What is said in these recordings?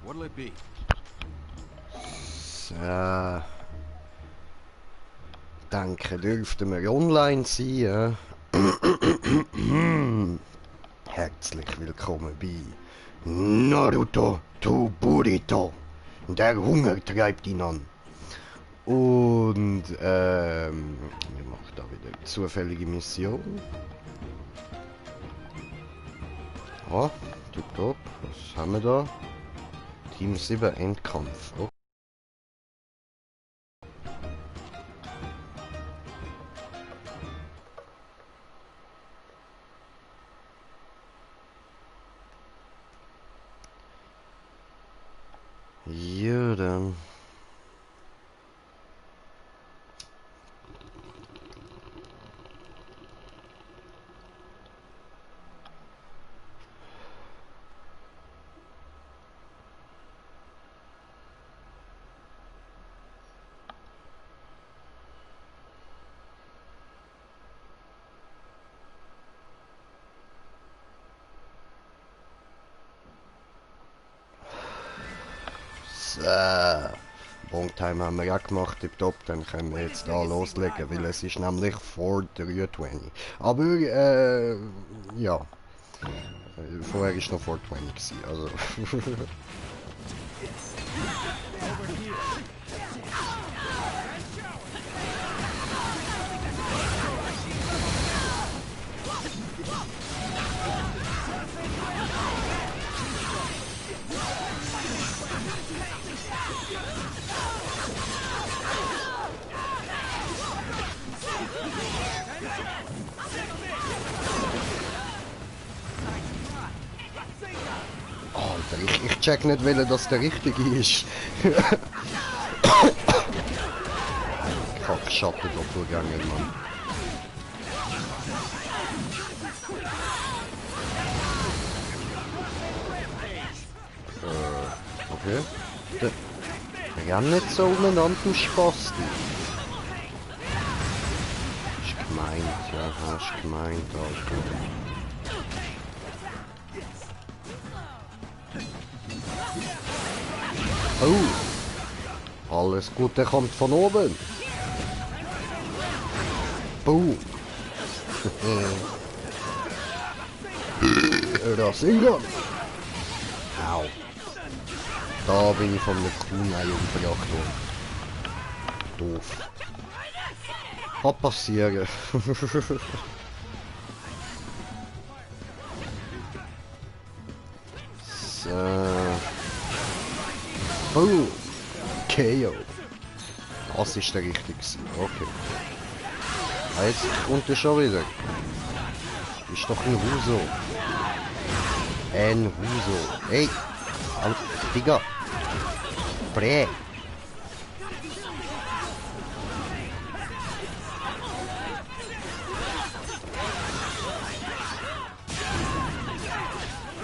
What'll it be? So. Denke, dürften wir online sein, ja? Herzlich willkommen bei Naruto to Burrito. Der Hunger treibt ihn an. Und, wir machen da wieder eine zufällige Mission. Ah, tipptopp. Was haben wir da? Team 7 Endkampf. Oh. Ja, dann. So. Longtime haben wir ja gemacht, tipptopp, dann können wir jetzt da loslegen, weil es ist nämlich vor 3:20. Aber, ja. Vorher war noch 4:20 gewesen, also. Alter, ich check nicht, welcher das der richtige ist. Kackschatten Doppelgänger, Mann. Okay. Renn nicht so umeinander, du Spasti. Ist gemeint, ja, hast gemeint, Alter. Oh! Alles Gute kommt von oben! Boom! Rasengan! Au! Da bin ich von einer Kunei umgebracht worden. Doof. Kann passieren. So. Oh! KO. Das ist der richtige. Okay. Ah, jetzt kommt er schon wieder. Ist doch ein Huso. Ein Huso. Ey! Digga! Brä!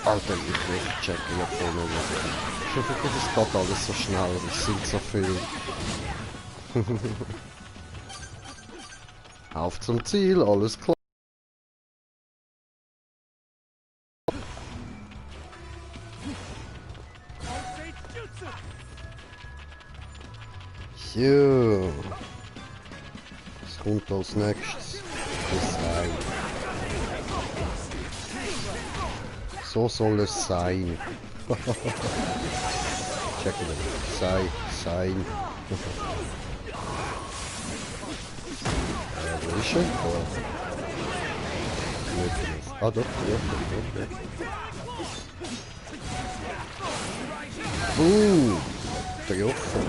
Alter, ich checke ja voll nicht. Es geht alles so schnell, es sind so viel. Auf zum Ziel, alles klar. Jo. Was kommt als nächstes? Das Seil. So soll es sein. Check it out. Sein. Wo ist er? Ah, doch, ja. Getroffen.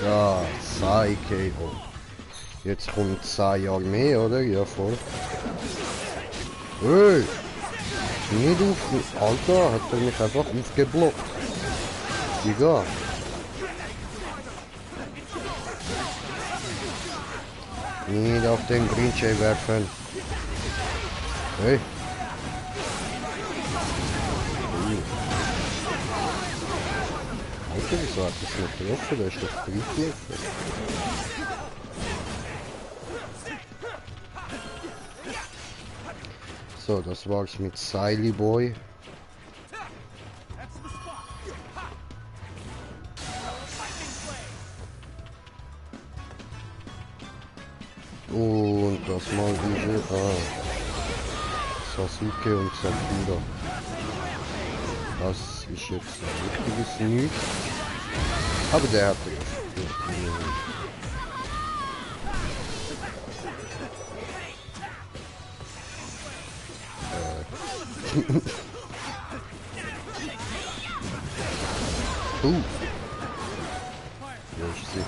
Ja, Sai KO. Jetzt kommt Sai Armee, oder? Ja, voll. Hey! Nicht auf... Alter, hat er mich einfach aufgeblockt. Digga. Nicht auf den Greenjay werfen. Hey. Alter, wieso hat das nicht getroffen? Der ist doch durchgelaufen. So, das war's mit Siley Boy. Und das mal diese Sasuke und Sakura. Das ist jetzt ein richtiges Nichts. Aber der hat Wo ist sie?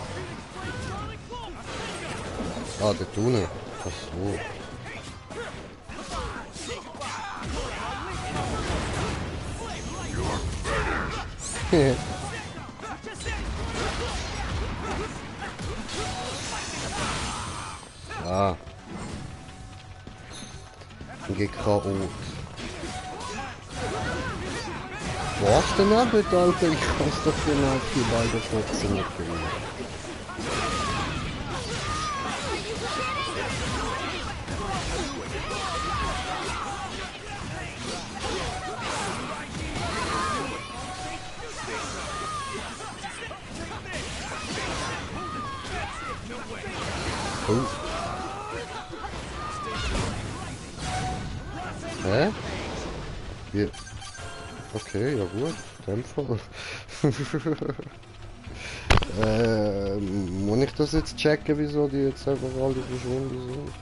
Ah, der Tunnel. Ach so. Ah. GK und. Was denn Alter? Ich kann es doch genau auf die beiden Fotzen nicht kriegen. Oh. Hä? Hier. Okay, ja gut. Dämpfer. Muss ich das jetzt checken, wieso die jetzt einfach alle verschwunden sind?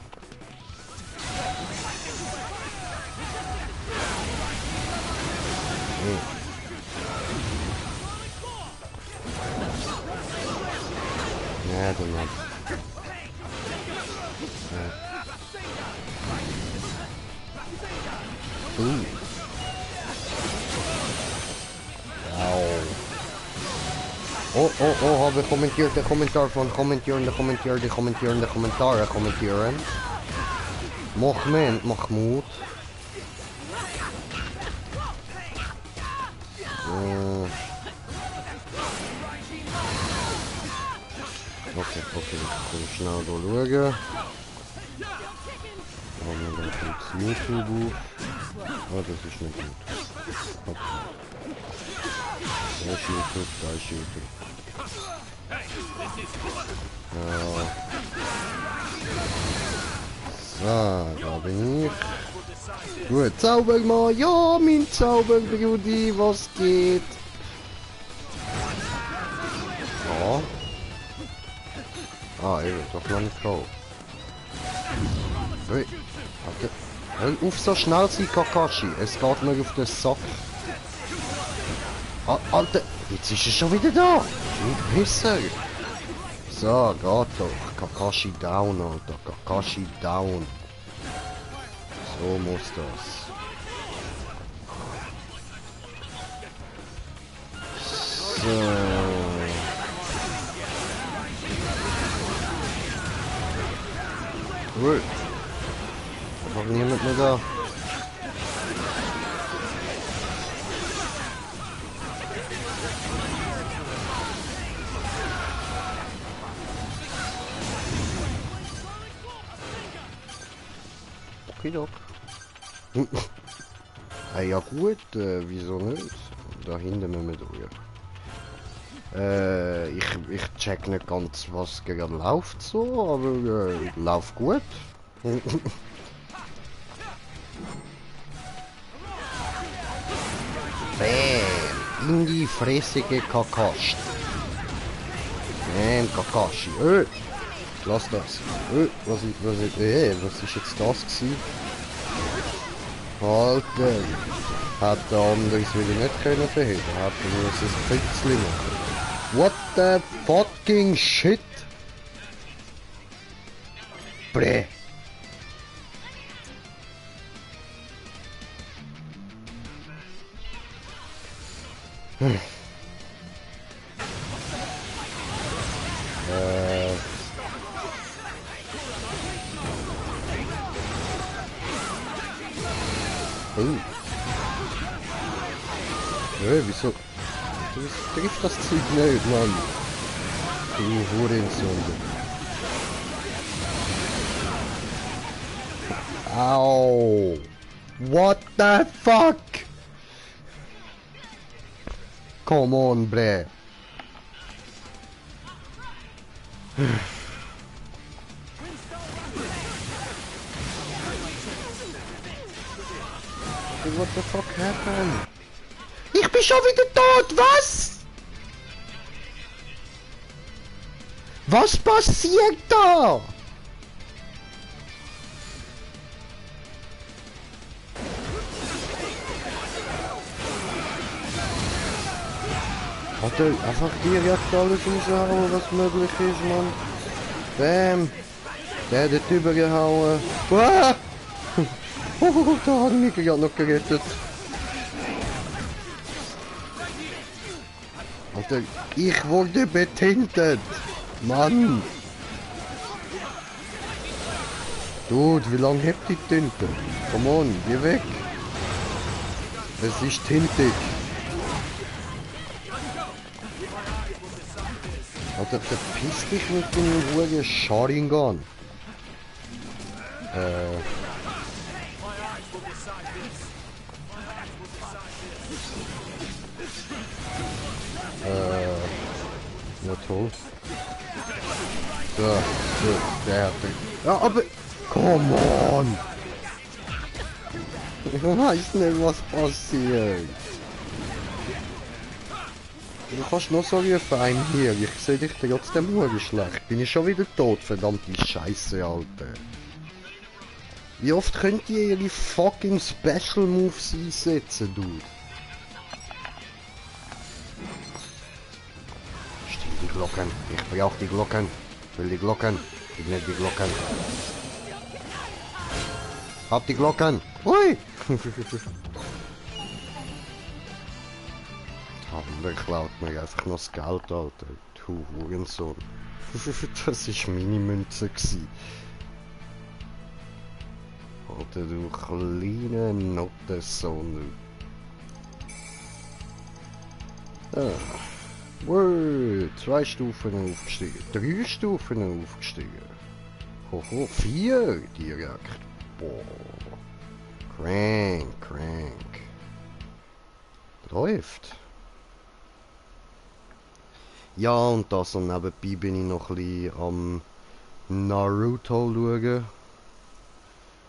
Ja, dann nicht. Oh, habe kommentiert, der Kommentar von kommentieren. Moment, mach Mut. Okay, komm schnell da schauen. Haben wir da YouTube. Oh, das ist nicht gut. Okay. Da ist YouTube. Ja. So, da bin ich. Gut, Zaubermann, ja, mein Zauberbrudi, was geht? Ja. Ah, eben, doch noch nicht drauf. Hey, warte. Hör auf so schnell sein, Kakashi. Es geht mir auf den Sack. Ah, Alter, jetzt ist er schon wieder da. Ein Pisser. So, geht doch. Kakashi down, Alter. Kakashi down. So muss das. So. Gut. Noch niemand mehr da. Okay, hey, ja gut, wieso nicht? Da hinten müssen wir durch. Ich check nicht ganz, was gerade läuft so, aber läuft gut. Bam! In die fressige Kakashi. Bam, Kakashi. Lass das. Was ist jetzt das gewesen? Alter. Hat der andere es wieder nicht können verhindern. Hat er es ein bisschen machen. What the fucking shit? Bräh. Wieso? Das trifft das Zeug nicht, Mann. Du Hurensohn. Au! What the fuck? Come on, bre. What the fuck happened? Ich bin schon wieder tot, was? Was passiert da? Alter, einfach direkt alles raushauen, was möglich ist, Mann. Bam! Der hat übergehauen. Ah! Oh, da hat mich gerade noch gerettet. Alter, ich wurde betintet. Mann! Dude, wie lange hebt die Tinte? Come on, geh weg. Es ist tintig. Alter, verpiss dich mit dem Ruhe Sharingan. Na toll. So, der hat den. Ja, aber. Come on! Ich weiß nicht, was passiert. Du kannst noch so rufen, ein hier. Ich sehe dich trotzdem nur schlecht. Bin ich schon wieder tot, verdammte Scheiße, Alter. Wie oft könnt ihr ihre fucking Special Moves einsetzen, Dude? Stimmt, die Glocken. Ich brauche die Glocken. Ich will die Glocken. Ich will nicht die Glocken. Hab die Glocken. Hui! Der klaut mir einfach noch das Geld, Alter. Du Hurensohn. Das war meine Münze gewesen. Alter, du kleiner Nottensohn. Ah. Wow, 2 Stufen aufgestiegen. 3 Stufen aufgestiegen. Hoho, 4 direkt. Boah. Crank. Läuft. Ja, und das und nebenbei bin ich noch ein bisschen am Naruto schauen.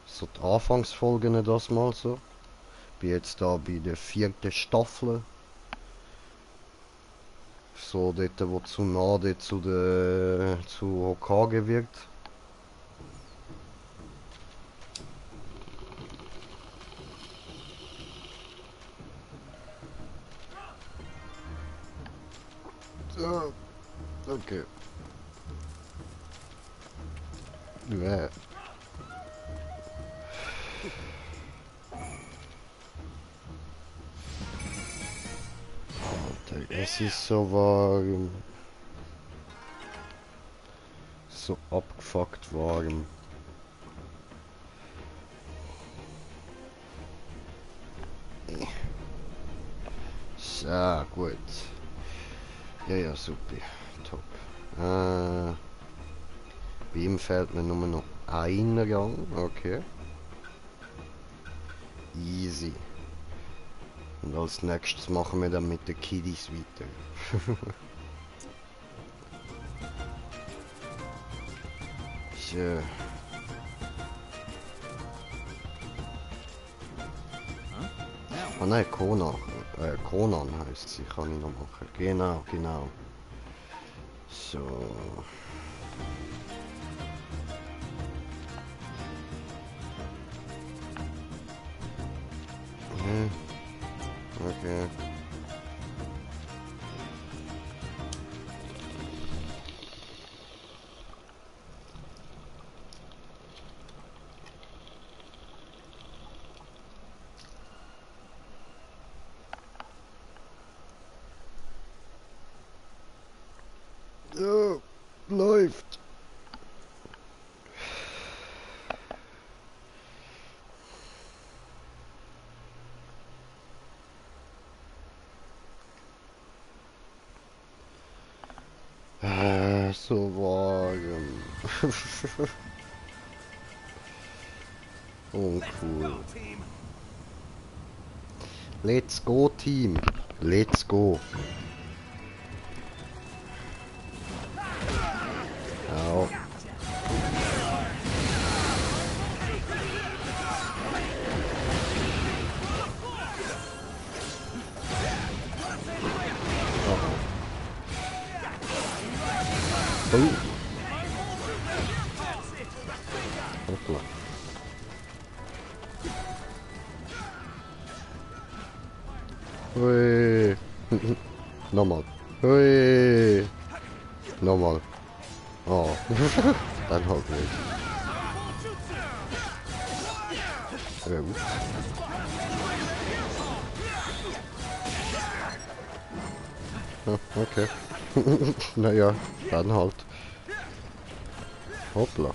So die Anfangsfolgen das mal so. Bin jetzt da bei der 4. Staffel. So dort, wo Tsunade zu Hokage wird. So, okay. Ja. Alter, es ist so warm. So abgefuckt warm. So, gut. Ja, super. Top. Bei ihm fehlt mir nur noch ein Gang. Okay. Easy. Und als nächstes machen wir dann mit den Kiddies weiter. So. Ah nein, Conan heisst sie, kann ich noch machen. Genau. So. Okay. Ja, läuft. So warm. Uncool. Let's go, Team. Let's go. Au. Oh. Hoppla. Hui. Nochmal. Hui. Nochmal. Oh. Dann halt nicht. Ja, gut. Ah, okay. Naja, dann halt. Hoppla.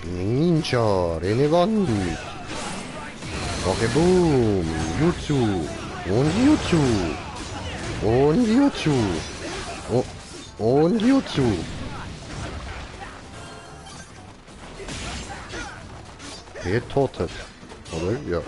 Ninja, Renewand. Okay, boom. Jutsu. Und Jutsu. Und Jutsu. Oh. Und Jutsu. Getötet. Oder? Ja.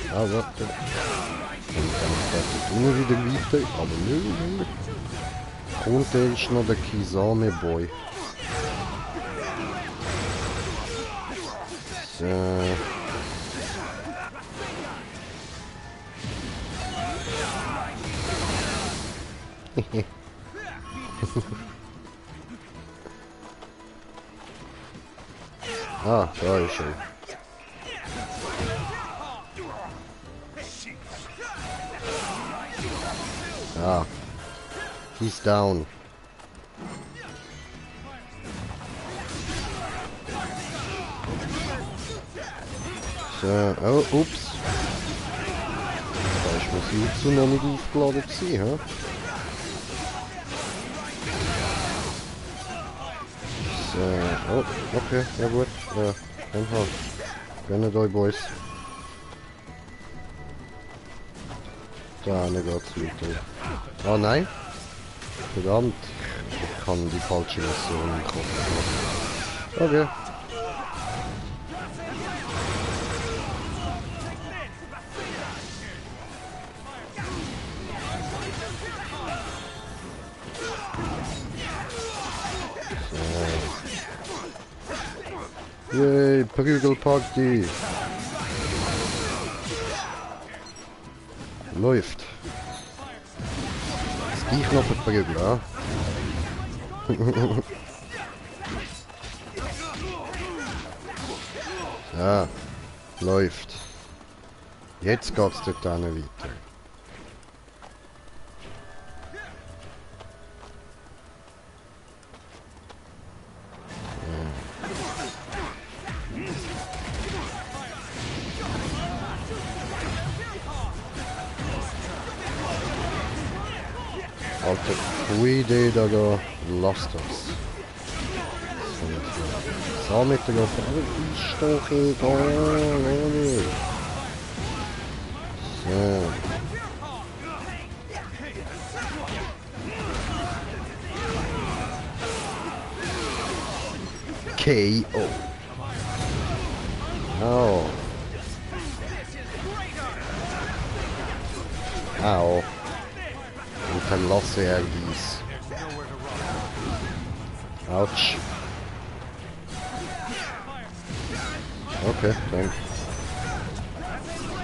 Ah, warte. Dann kann ich das immer wieder weiter. Aber nö. Und der ist noch der Kisame Boy. So. Ah, da ist er. Ah. He's down. So, oh, ups. Da ist mein Jutsu noch nicht aufgeladen gewesen, hä? So, oh, okay, ja gut. Ja, dann halt. Gönnt euch, Boys. Da geht's weiter. Ah nein. Verdammt. Ich kann die falsche Mission im Kopf machen. Okay. So. Yay, Prügelparty. Läuft. Ist dich noch verprügeln, ja? Ja, läuft. Jetzt geht's dort weiter. Alter, Idee da lasst uns. So mit der Gruppe. Ist doch egal. So. KO. Oh. Au. Und dann lasse er dies. Autsch. Okay, dann.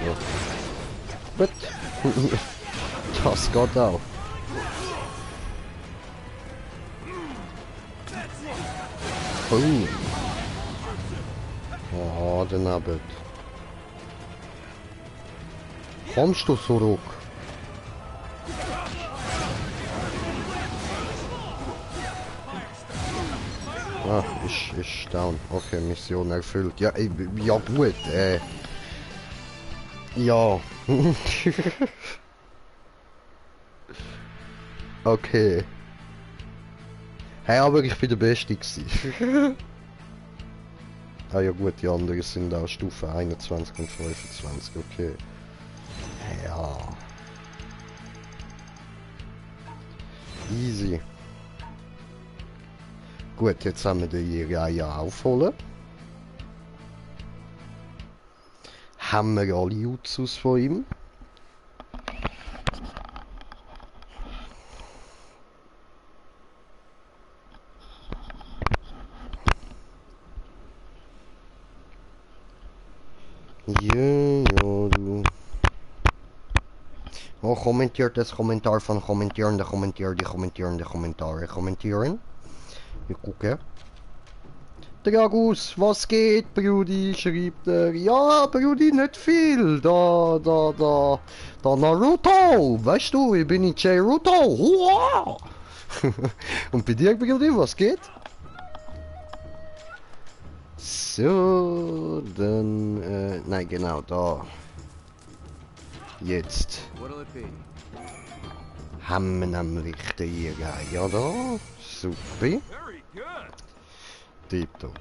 So. Gut. Das geht auch. Oh. Oh, den Abend. Kommst du zurück? Ah, ist down. Okay, Mission erfüllt. Ja, ja gut, ja. Okay. Hey, aber ich bin der Beste gewesen. Ah ja gut, die anderen sind auch Stufe 21 und 25, okay. Ja. Easy. Gut, jetzt haben wir die Reihe aufholen. Haben wir alle Jutsus von ihm? Ja, du. Oh, kommentiert das Kommentar von kommentierende Kommentare kommentieren. Ich gucke. Dragus, was geht, Brudi? Schreibt er. Ja, Brudi, nicht viel. Da Naruto. Weißt du, ich bin in Naruto. Wow. Und bei dir, Brudi, was geht? So, dann, nein, genau, da. Jetzt haben wir nämlich die Reihe da. Super. Tipptopp.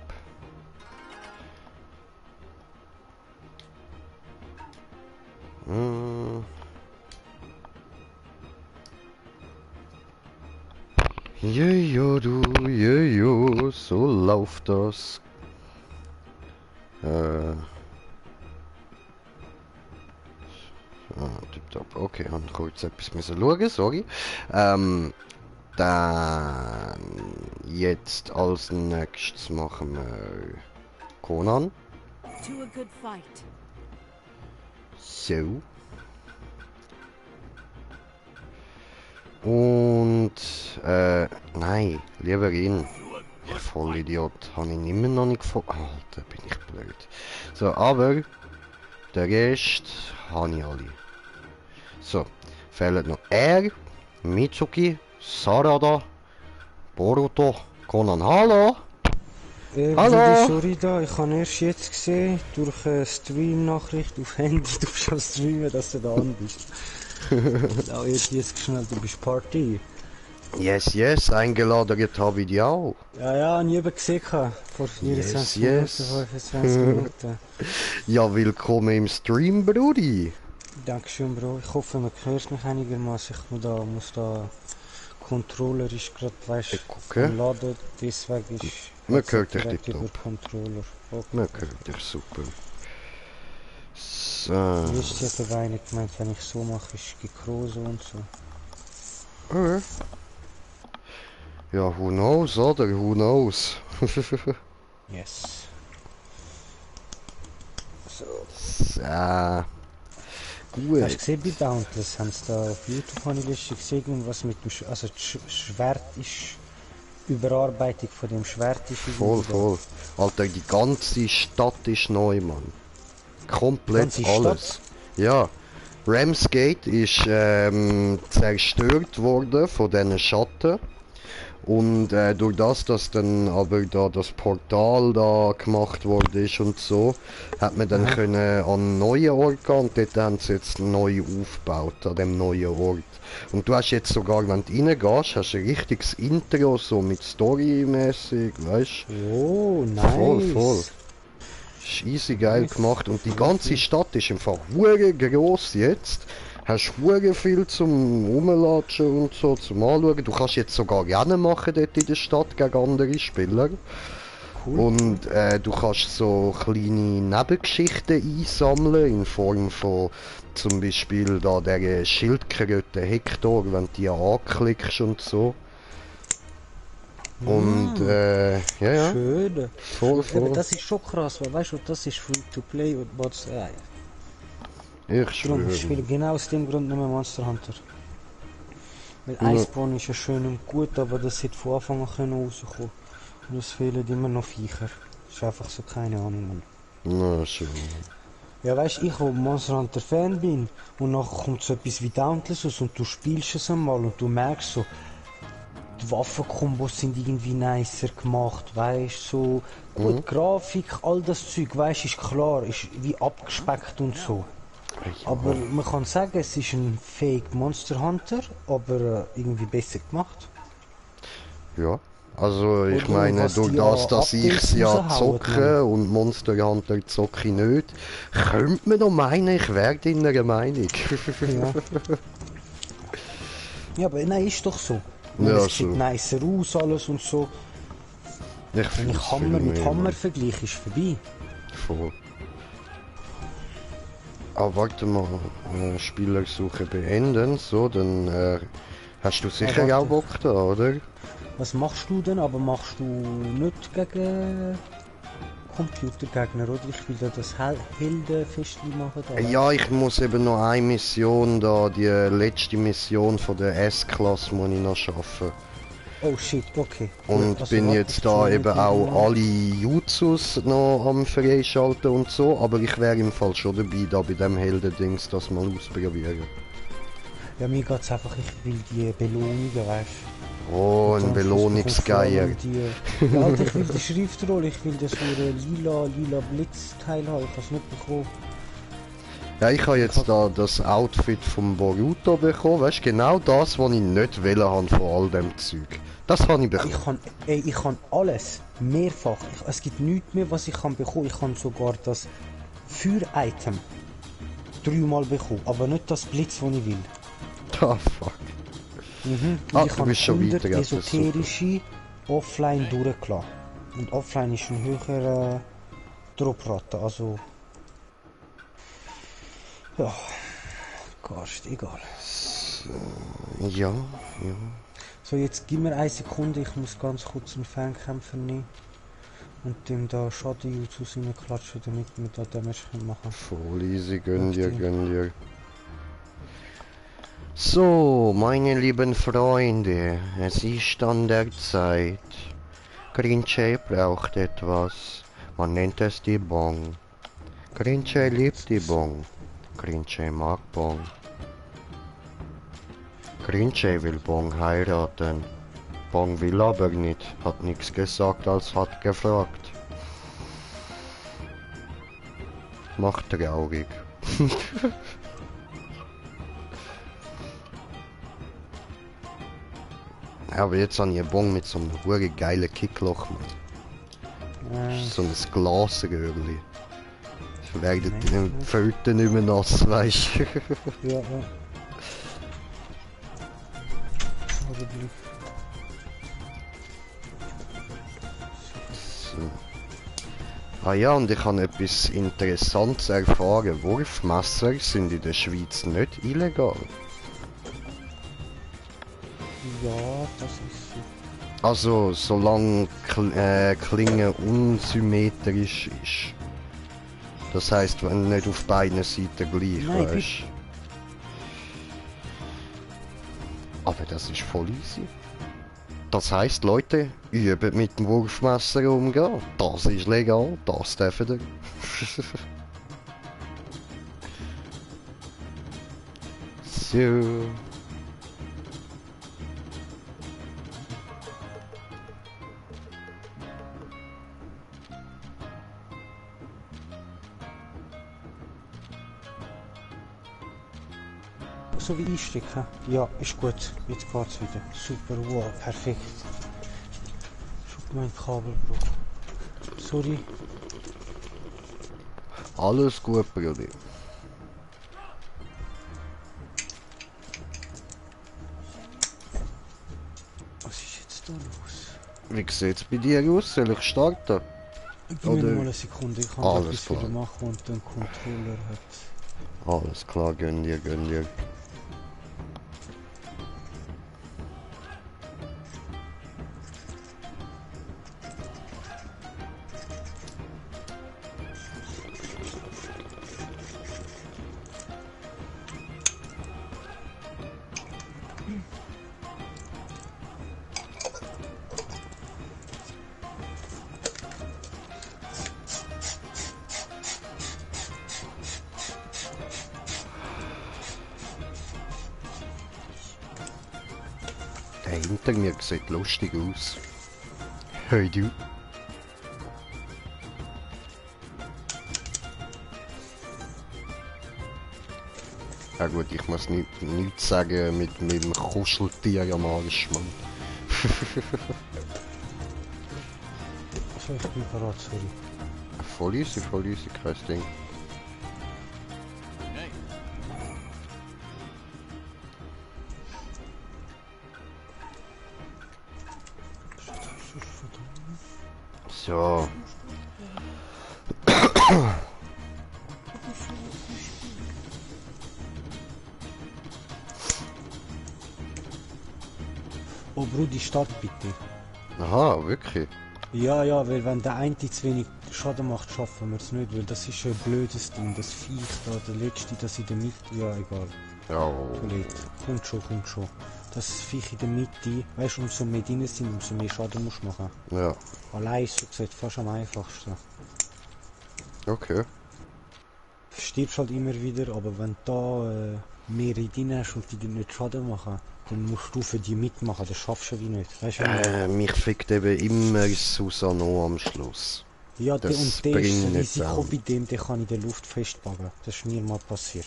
Jejo, du, jejo, so läuft das. Tipptopp, okay, und kurz etwas müssen schauen, sorry. Dann jetzt als nächstes machen wir Conan. So. Und nein, lieber ihn. Ich Vollidiot, habe ich immer noch nicht gefunden. Alter, bin ich blöd. So, aber der Rest habe ich alle. So, fehlen noch er, Mitsuki, Sarada, Boruto, Conan. Hallo! Hallo! Sorry da, ich habe erst jetzt gesehen, durch eine Stream-Nachricht auf Handy, du bist am Streamen, dass du da an bist. Auch jetzt schnell, du bist Party. Yes, yes, eingeladen habe ich dich auch. Ja, nie gesehen, vor 24 Yes. Minuten, 25 Minuten. Ja, willkommen im Stream, Brudi. Dankeschön, Bro. Ich hoffe, man hört mich einigermaßen. Muss da Controller ist gerade, weißt du, laden, deswegen ist... Man hört dich tipptopp. Controller. Okay. Man hört dich super. So. Du hast ja sogar eine gemeint, wenn ich so mache, ist gekrose und so. Okay. Ja, who knows, oder? Who knows? Yes. So. Gut. Hast du gesehen, bei Dauntless haben sie da auf YouTube habe ich letztens gesehen, was mit dem also das Schwert ist, Überarbeitung von dem Schwert ist. Voll. Alter, die ganze Stadt ist neu, Mann. Komplett alles. Ja. Ramsgate ist zerstört worden von diesen Schatten. Und durch das, dass dann aber da das Portal da gemacht worden ist und so, hat man dann können an einen neuen Ort gehen und dort haben sie jetzt neu aufgebaut, an dem neuen Ort. Und du hast jetzt sogar, wenn du reingehst, hast du ein richtiges Intro, so mit Story-mäßig, weißt du? Oh, nice. Voll. Ist easy geil gemacht und die ganze Stadt ist einfach hure gross jetzt. Hast hure viel zum Rumlatschen und so, zum Anschauen. Du kannst jetzt sogar Rennen machen dort in der Stadt gegen andere Spieler. Cool. Und du kannst so kleine Nebengeschichten einsammeln in Form von zum Beispiel da der Schildkröte Hector, wenn du die anklickst und so. Und ja. Schön. Voll. Das ist schon krass, weil weißt du, das ist free to play und Bots. Ich schwöre. Ich spiele genau aus dem Grund nicht mehr Monster Hunter. Weil Iceborne ist ja schön und gut, aber das hätte von Anfang an rauskommen. Und es fehlen immer noch Viecher. Das ist einfach so, keine Ahnung, Mann. Na, schön. Ja, weißt du, ich, wo Monster Hunter Fan bin, und nachher kommt so etwas wie Dauntless aus und du spielst es einmal und du merkst so, die Waffenkombos sind irgendwie nicer gemacht, weißt du, so, gut, Grafik, all das Zeug, weißt du, ist klar, ist wie abgespeckt und so. Ja. Aber man kann sagen, es ist ein Fake Monster Hunter, aber irgendwie besser gemacht. Ja, Also ich Oder meine, was durch die das, an dass ich's Updates ja raushauen, zocke und Monster Hunter zocke ich nicht, könnte man doch meinen, ich wäre deiner Meinung. Ja. Ja, aber nein, ist doch so. Ich meine, Ja, es sieht so. nicer aus, alles und so. Ich Wenn fühl's ich viel Hammer mit mehr, Hammer Mann. vergleiche, ist vorbei. Voll. Ah, warte mal. Spielersuche beenden. So, dann hast du Ah, sicher auch warte. Bock da, oder? Was machst du denn? Aber machst du nicht gegen Computergegner, oder? Ich will da das Heldenfestli machen, da, Ja, weißt ich muss eben noch eine Mission da, die letzte Mission von der S-Klasse muss ich noch schaffen. du? Oh shit, okay. Gut, Und also bin warte, jetzt ich da joine eben dir auch mal. alle Jutsus noch am freischalten und so, aber ich wäre im Fall schon dabei, da bei dem Heldendings das mal ausprobieren. Ja, mir geht's einfach, ich will die Belohnungen, weißt Oh, du? ein Und am Schluss bekommst du vor Belohnungsgeier. allem die... Ja, Alter, ich will die Schriftrolle, ich will das so lila Blitzteil haben, ich hab's nicht bekommen. Ja, ich habe jetzt da das Outfit vom Boruto bekommen, weißt du, genau das, was ich nicht wollen habe von all dem Zeug. Das habe ich bekommen. Ich kann alles, mehrfach. Es gibt nichts mehr, was ich kann bekommen. Ich kann sogar das Feuer-Item 3-mal bekommen, aber nicht das Blitz, das ich will. Ah, fuck. Und Ah, ich du habe bist schon 100 weiter, das ist super. esoterische offline durchgelassen. Und offline ist ein höherer Droprate, also... Ja, Gast, egal. Ja, ja. So, jetzt gib mir eine Sekunde, ich muss ganz kurz einen Fernkämpfer nehmen. Und dem da Schaden-Jutsu reinklatschen, damit wir da Damage machen können. Voll easy, gönn dir, gönn dir. So, meine lieben Freunde, es ist an der Zeit. Grinche braucht etwas. Man nennt es die Bong. Grinche liebt die Bong. Grinche mag Bong. Grinche will Bong heiraten. Bong will aber nicht. Hat nichts gesagt, als hat gefragt. Macht traurig. Aber jetzt habe ich einen Bong mit so einem hure geilen Kickloch, Mann. So ein Glasröhrli. Das werden die Föten nicht mehr nass, weißt du. Ja, ja. Aber Glück. So. Ah ja, und ich habe etwas Interessantes erfahren. Wurfmesser sind in der Schweiz nicht illegal. Ja, das ist so. Also, solange Klinge unsymmetrisch ist. Das heisst, wenn nicht auf beiden Seiten gleich, Nein, weißt. Aber das ist voll easy. Das heisst, Leute, üben mit dem Wurfmesser umgehen. Das ist legal, das dürfen ihr. So. So wie einstecken. Ja, ist gut. Jetzt geht's wieder. Super, wow, perfekt. Schau mein Kabel, Bro. Sorry. Alles gut, Brudi. Was ist jetzt da los? Wie sieht's bei dir aus? Soll ich starten? Gib mir mal eine Sekunde, ich kann Alles etwas klar. wieder machen und den Controller hat. Alles klar, gönn dir, gönn dir. Der hinter mir sieht lustig aus. Hey du. Ja gut, ich muss nichts sagen mit meinem Kuscheltier am Arsch, Mann. Also ich bin bereit, sorry. Voll easy, kein Ding. So. Oh Brudi, start bitte. Aha, wirklich? Ja, ja, weil wenn der eine zu wenig Schaden macht, schaffen wir es nicht, weil das ist ein blödes Ding, das Viech da, der letzte, das in der Mitte, ja egal. Ja. Blöd. Kommt schon. Das Viech in der Mitte, weißt du, umso mehr drin sind, umso mehr Schaden musst du machen. Ja. Allein ist so gesagt fast am einfachsten. Okay. Du stirbst halt immer wieder, aber wenn du da mehrere drin hast und die dir nicht Schaden machen, dann musst du für die mitmachen, das schaffst du wie nicht. Weißt du, Mich fickt eben immer Susano am Schluss. ja, das und der ist bringt das nicht Risiko an. bei dem, der kann in der Luft festpacken. Das ist mir mal passiert.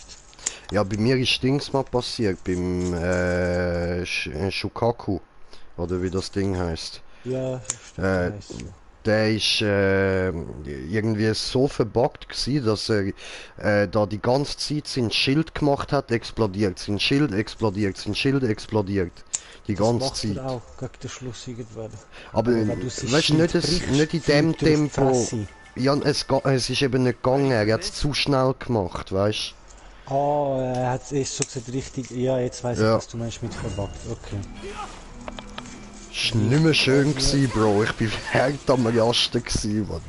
Ja, bei mir ist Dings mal passiert, beim Shukaku. Oder wie das Ding heißt. Ja, Äh, heisst so. Der ist irgendwie so verbuggt gsi, dass er da die ganze Zeit sein Schild gemacht hat, explodiert, sein Schild explodiert, sein Schild explodiert. Die Das ganze macht Zeit. er auch gegen den Schluss irgendwann. Aber wenn du sein weißt du, Schild nicht, brichst, nicht in fliegt dem er auf die Tempo. Fresse. Ja, es ist eben nicht gegangen, er hat es zu schnell gemacht, weißt Ah, er hat es so gesagt richtig. Ja, jetzt weiß ich, Ja. was du meinst mit verbuggt. Okay. Es war nicht mehr schön gsi, Bro. Ich bin hart am Rasten gsi, Mann.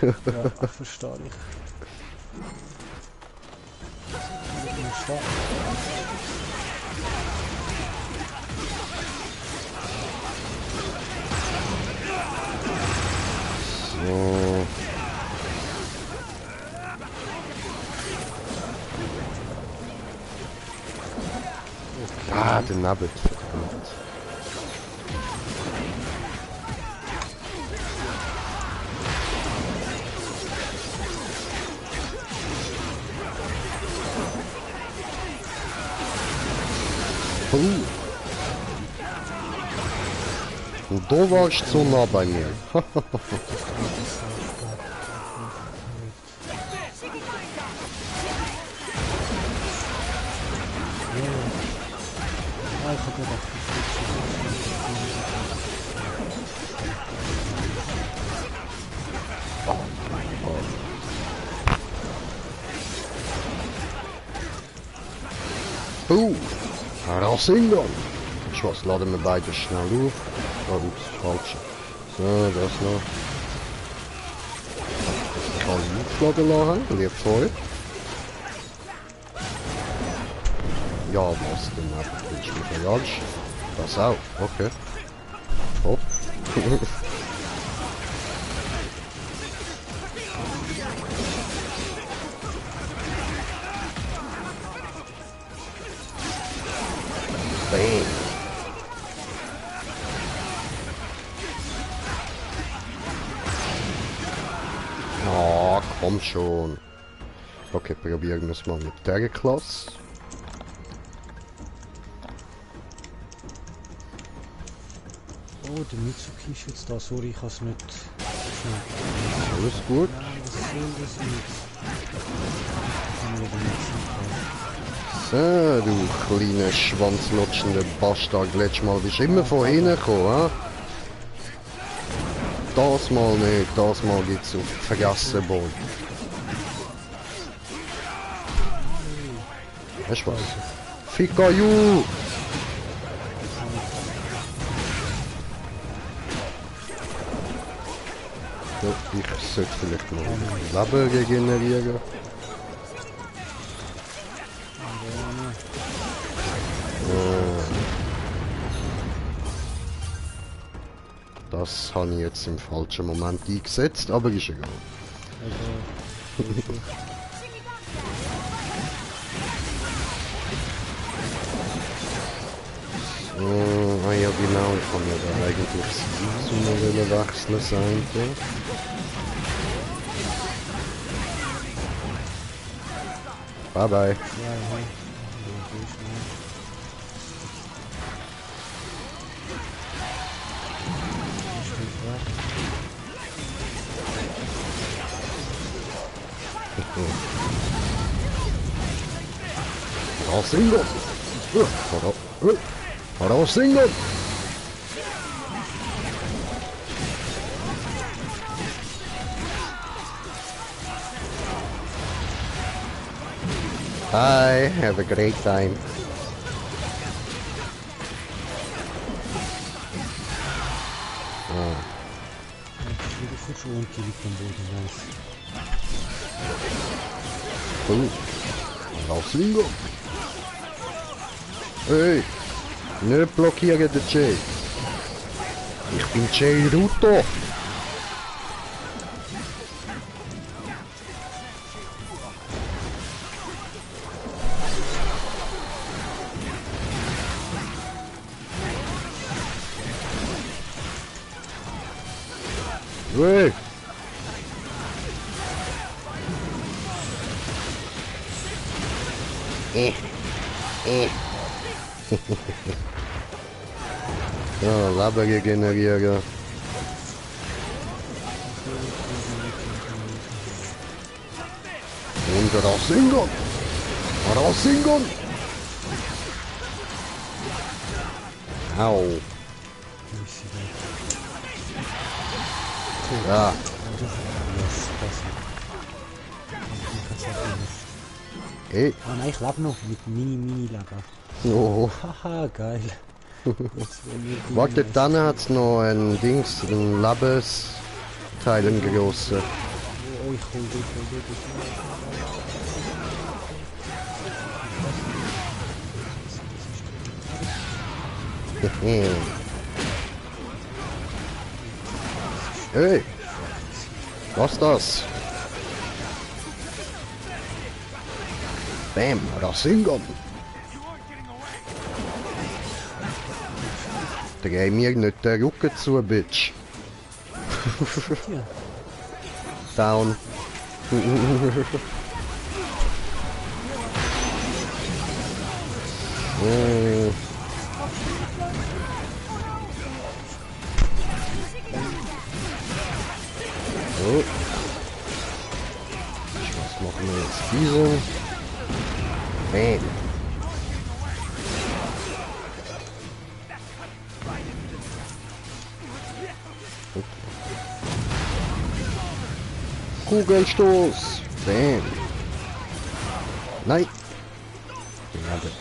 Ja, verstehe ich. So. Ah, der Nabbit. Verdammt. Und du warst so nah bei mir. Ah, ich hab gedacht, Rasengan. Ich was, laden wir beide schnell auf. Oh, ups, falsch. So, das noch. Das kann ich aufladen lassen, lieb voll. Ja, was denn? Willst du mich verjagst? Das auch, okay. Top. Bam. Ah, komm schon. Okay, probieren wir es mal mit der Klasse. oh, der Mitsuki ist jetzt da. Sorry, ich hab's nicht. Alles gut. Nein, was soll das jetzt? Kann ich wieder nicht sehen. So, du kleiner schwanzlutschender Bastard. Letztes Mal bist du immer von hinten gekommen, hä? Das mal nicht, das mal gibt's auf Vergessenboden. Weißt du was? Fikayu! Ja, ich sollte vielleicht noch Leben regenerieren. Das habe ich jetzt im falschen Moment eingesetzt, aber ist egal. Ah ja genau, ich kann ja da eigentlich zu einer wechseln sein. Bye bye. Ja, ja. Rasingo! Rasingo! Bye, have a great time. Wieder kurz unten liegt am Boden, nice. Rasingo! Hey! Nicht blockieren den Jay! Ich bin Jay Ruto! Hey! Ja, Leben regenerieren. Und Rasingon! Rasingon! Au! Ja. Hey. Ah nein, ich lebe noch mit Mini-Leben. Oh. Haha, geil. Warte, dann hat's noch ein Dings, ein Labes-Teil im Grossen. Oh, ich hol dich. Hey! Was das? Bam, Rasingon! Dreh mir nicht den Rücken zu, Bitch! Down! So. Was machen wir jetzt? Diese. Bam. Kugelstoß. Bam. Nein. Geladet.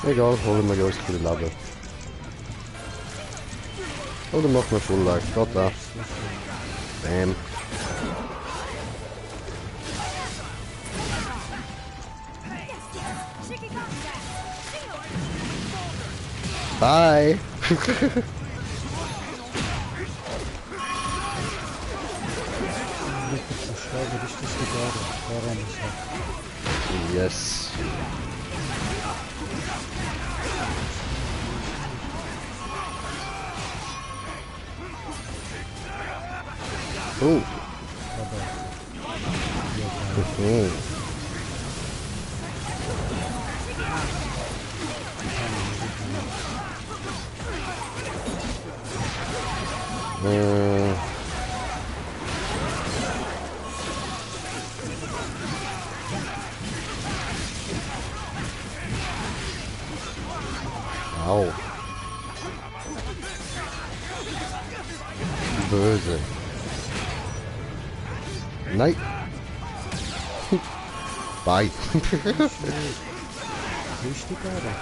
Egal, holen wir uns für die Lade. Oder machen wir Full Life. Geht da. Bam. Bye. Yes. Oh. Au. Böse. Nein. Bye. Richtig, oder?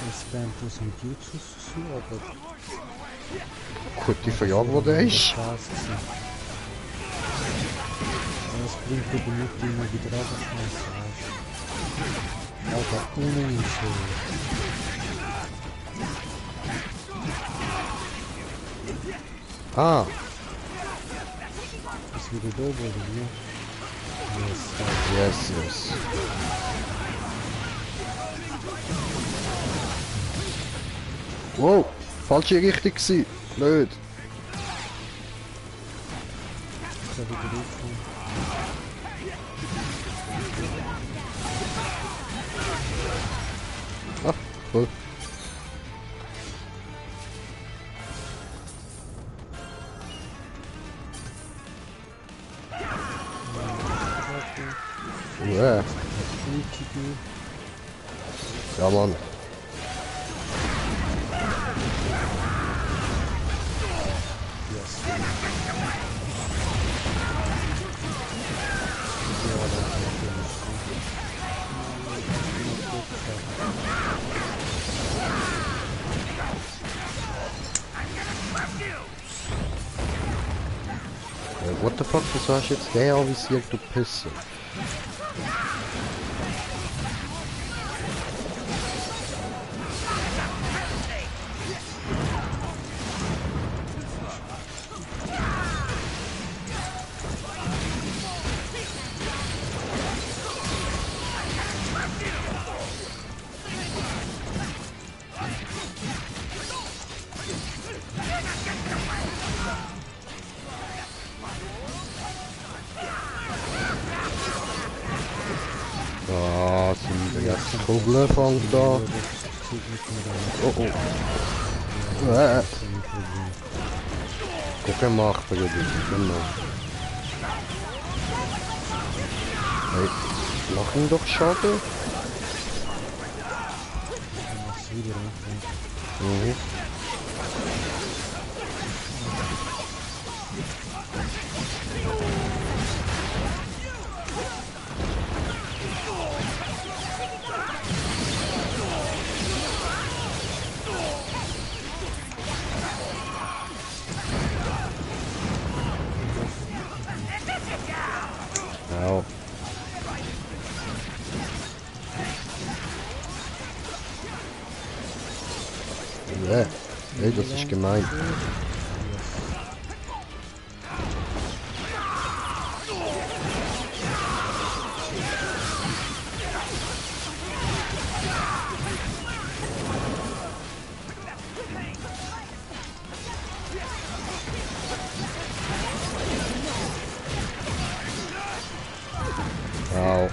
Ich spammt das mit YouTube zu, aber... Gute Frage, wo der ist. Das bringt aber nicht immer wieder raus. Aber unten so. Ah. Ist wieder da, oder wie? Yes. Wow, falsche Richtung gewesen. Blöd. Ich habe wieder aufgekommen. Ah, cool. Ja. Ja, Mann. What the fuck, wieso hast du jetzt den anvisiert, du Pisser? Ah, sind wir jetzt Kugelfang da? Oh oh. Guck mal, Bruder, genau. Hey, mach ihn doch Schaden. Mhm. Ja. Ja, hey, das ist gemein. Au.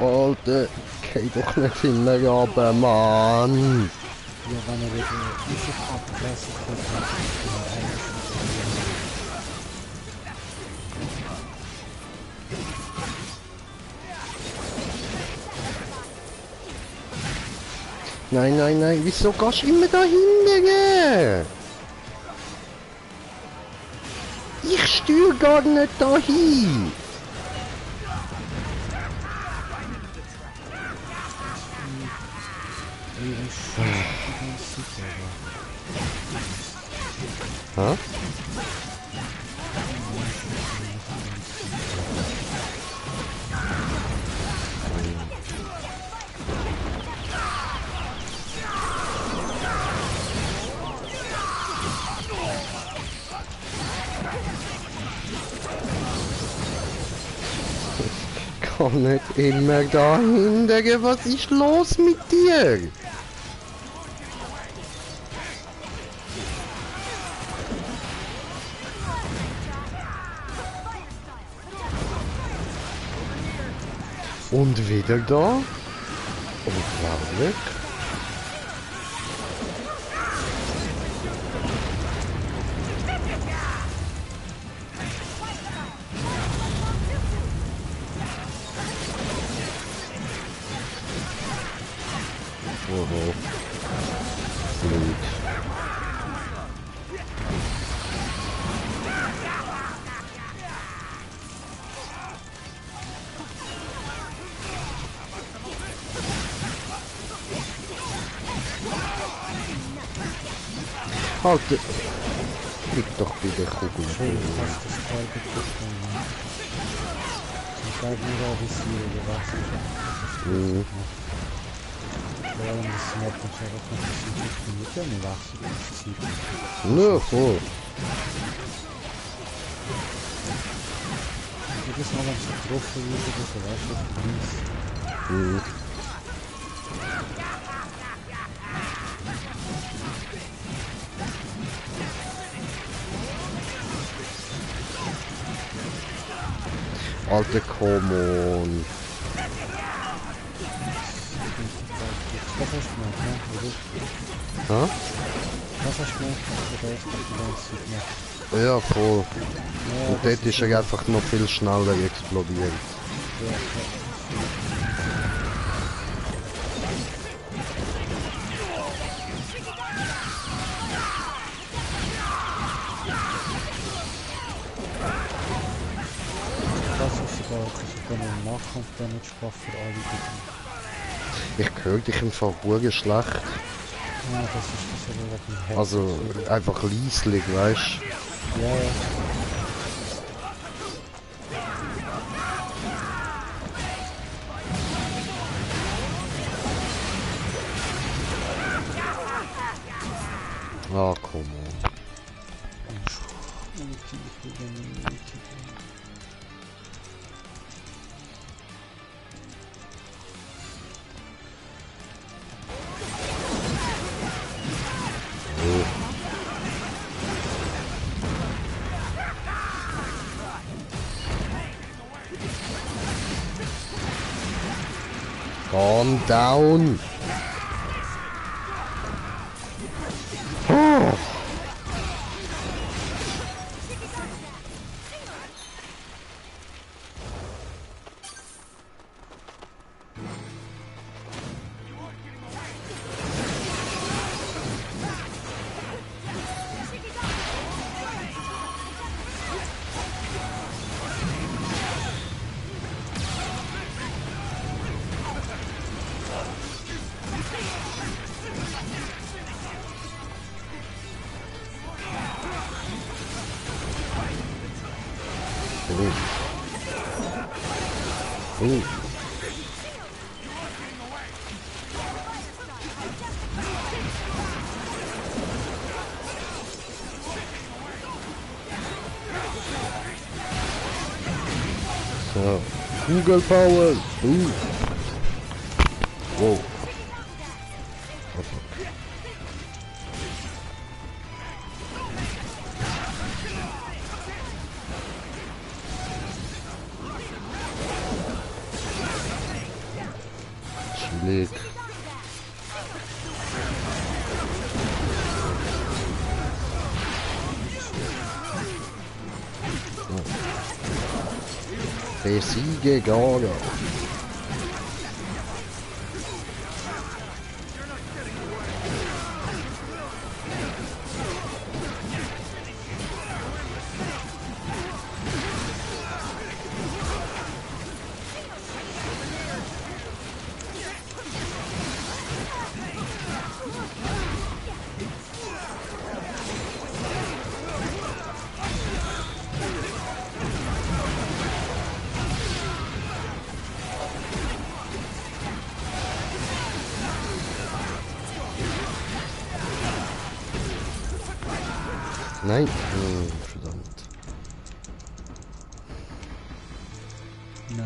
Alter, geh doch nicht immer runter, Mann! Ja, wenn er wieder richtig abgelassen hat, dann Nein, nein, nein, wieso gehst du immer da hinten? Ich steuere gar nicht dahin! Hä? Komm nicht immer da hinten, was ist los mit dir? Und wieder da? Unglaublich. Oh, Blut. Halt, liegt doch bei der Kugel. schön, dass das Teil getroffen hat. Ich sage nur avisieren, oder was? Mhm. Vor allem das Snap und so, was man sich nicht mehr wechseln. Nur voll. Jedes Mal, wenn sie getroffen wird oder so, weißt du, auf der Wiese. Mhm. Alter, come on. Das hast du gemacht, ne? Oder? Hä? Das hast du gemacht, oder das hast du die ganze Zeit gemacht? Ja, voll. Ja, Und dort ist er einfach noch viel schneller explodiert. ja, ja. Das ist sogar können machen und dann nicht Spaß für alle geben. Ich höre dich im Fall hure schlecht. Ja, das ist das wegen dem Herz. Also einfach leislich, weißt Ja, ja. du? Ah, come on. Calm down. Ooh. So, Google Power. Ooh. Whoa. Chillig. Besiege Gaga. Nein. Verdammt. Nein.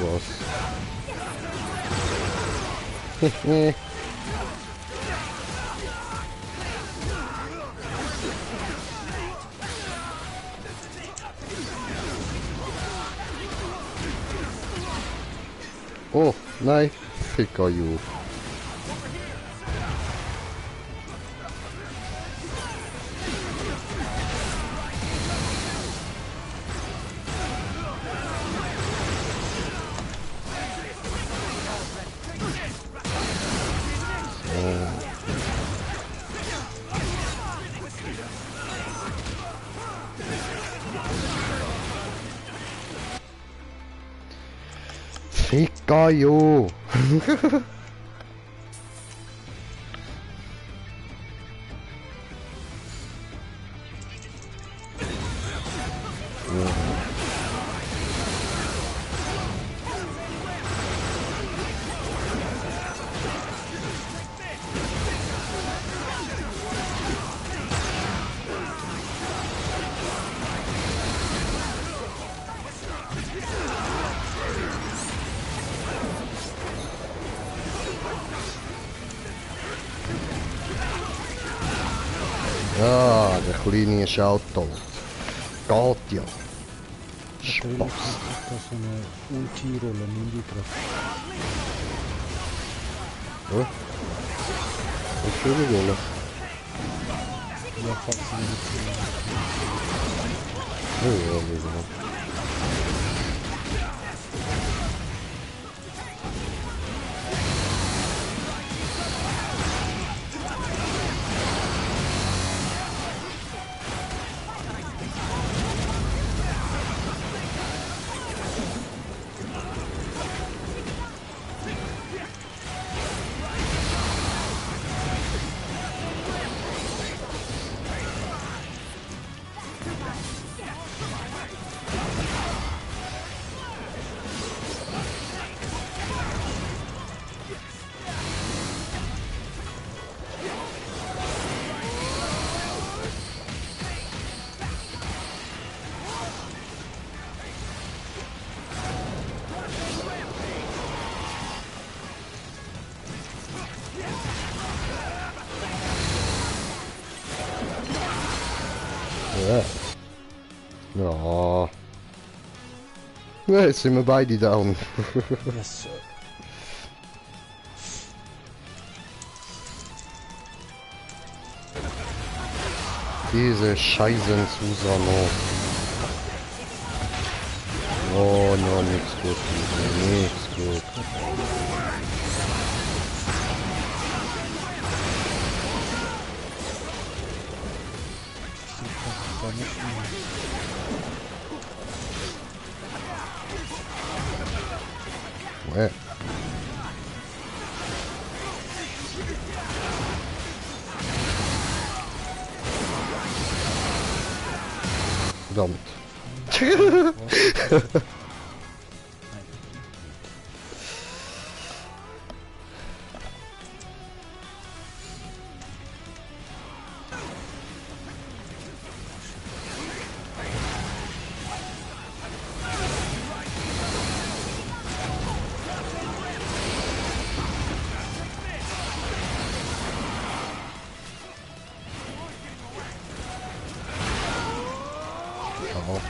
Was? Oh, nein. Ficker you. Ficker you. Ja, der Kleine ist auch tot. Geht ja. Natürlich Spaß. kommt da so eine Ulti-Rolle, nimm die gerade. Ja. Was für eine Rolle? Ja, falls sie nicht Ja, ja, genau. Ja. Ja. Ja, jetzt sind wir beide down. Yes, sir. Diese Scheißen Susano. Oh, no, nix gut. Nix gut. Da nicht mehr. Ja. Verdammt. Au.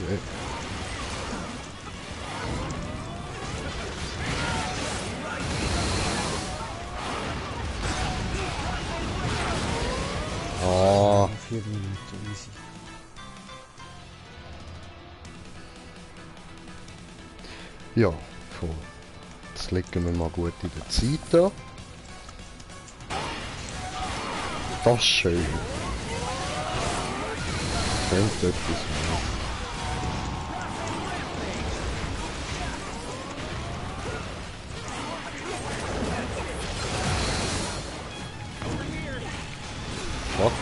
Ja. Oh, 4 Minuten, easy. ja, voll. Jetzt legen wir mal gut in der Zeit da. Das ist schön. Könnte etwas mehr. Fuck.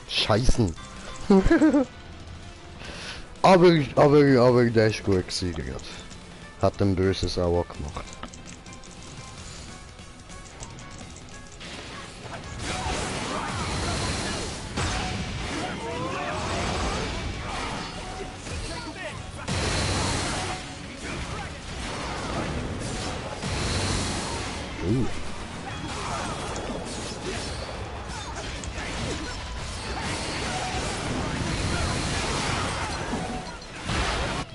Scheißen. aber der ist gut gewesen gerade. Hat ein böses Auer gemacht.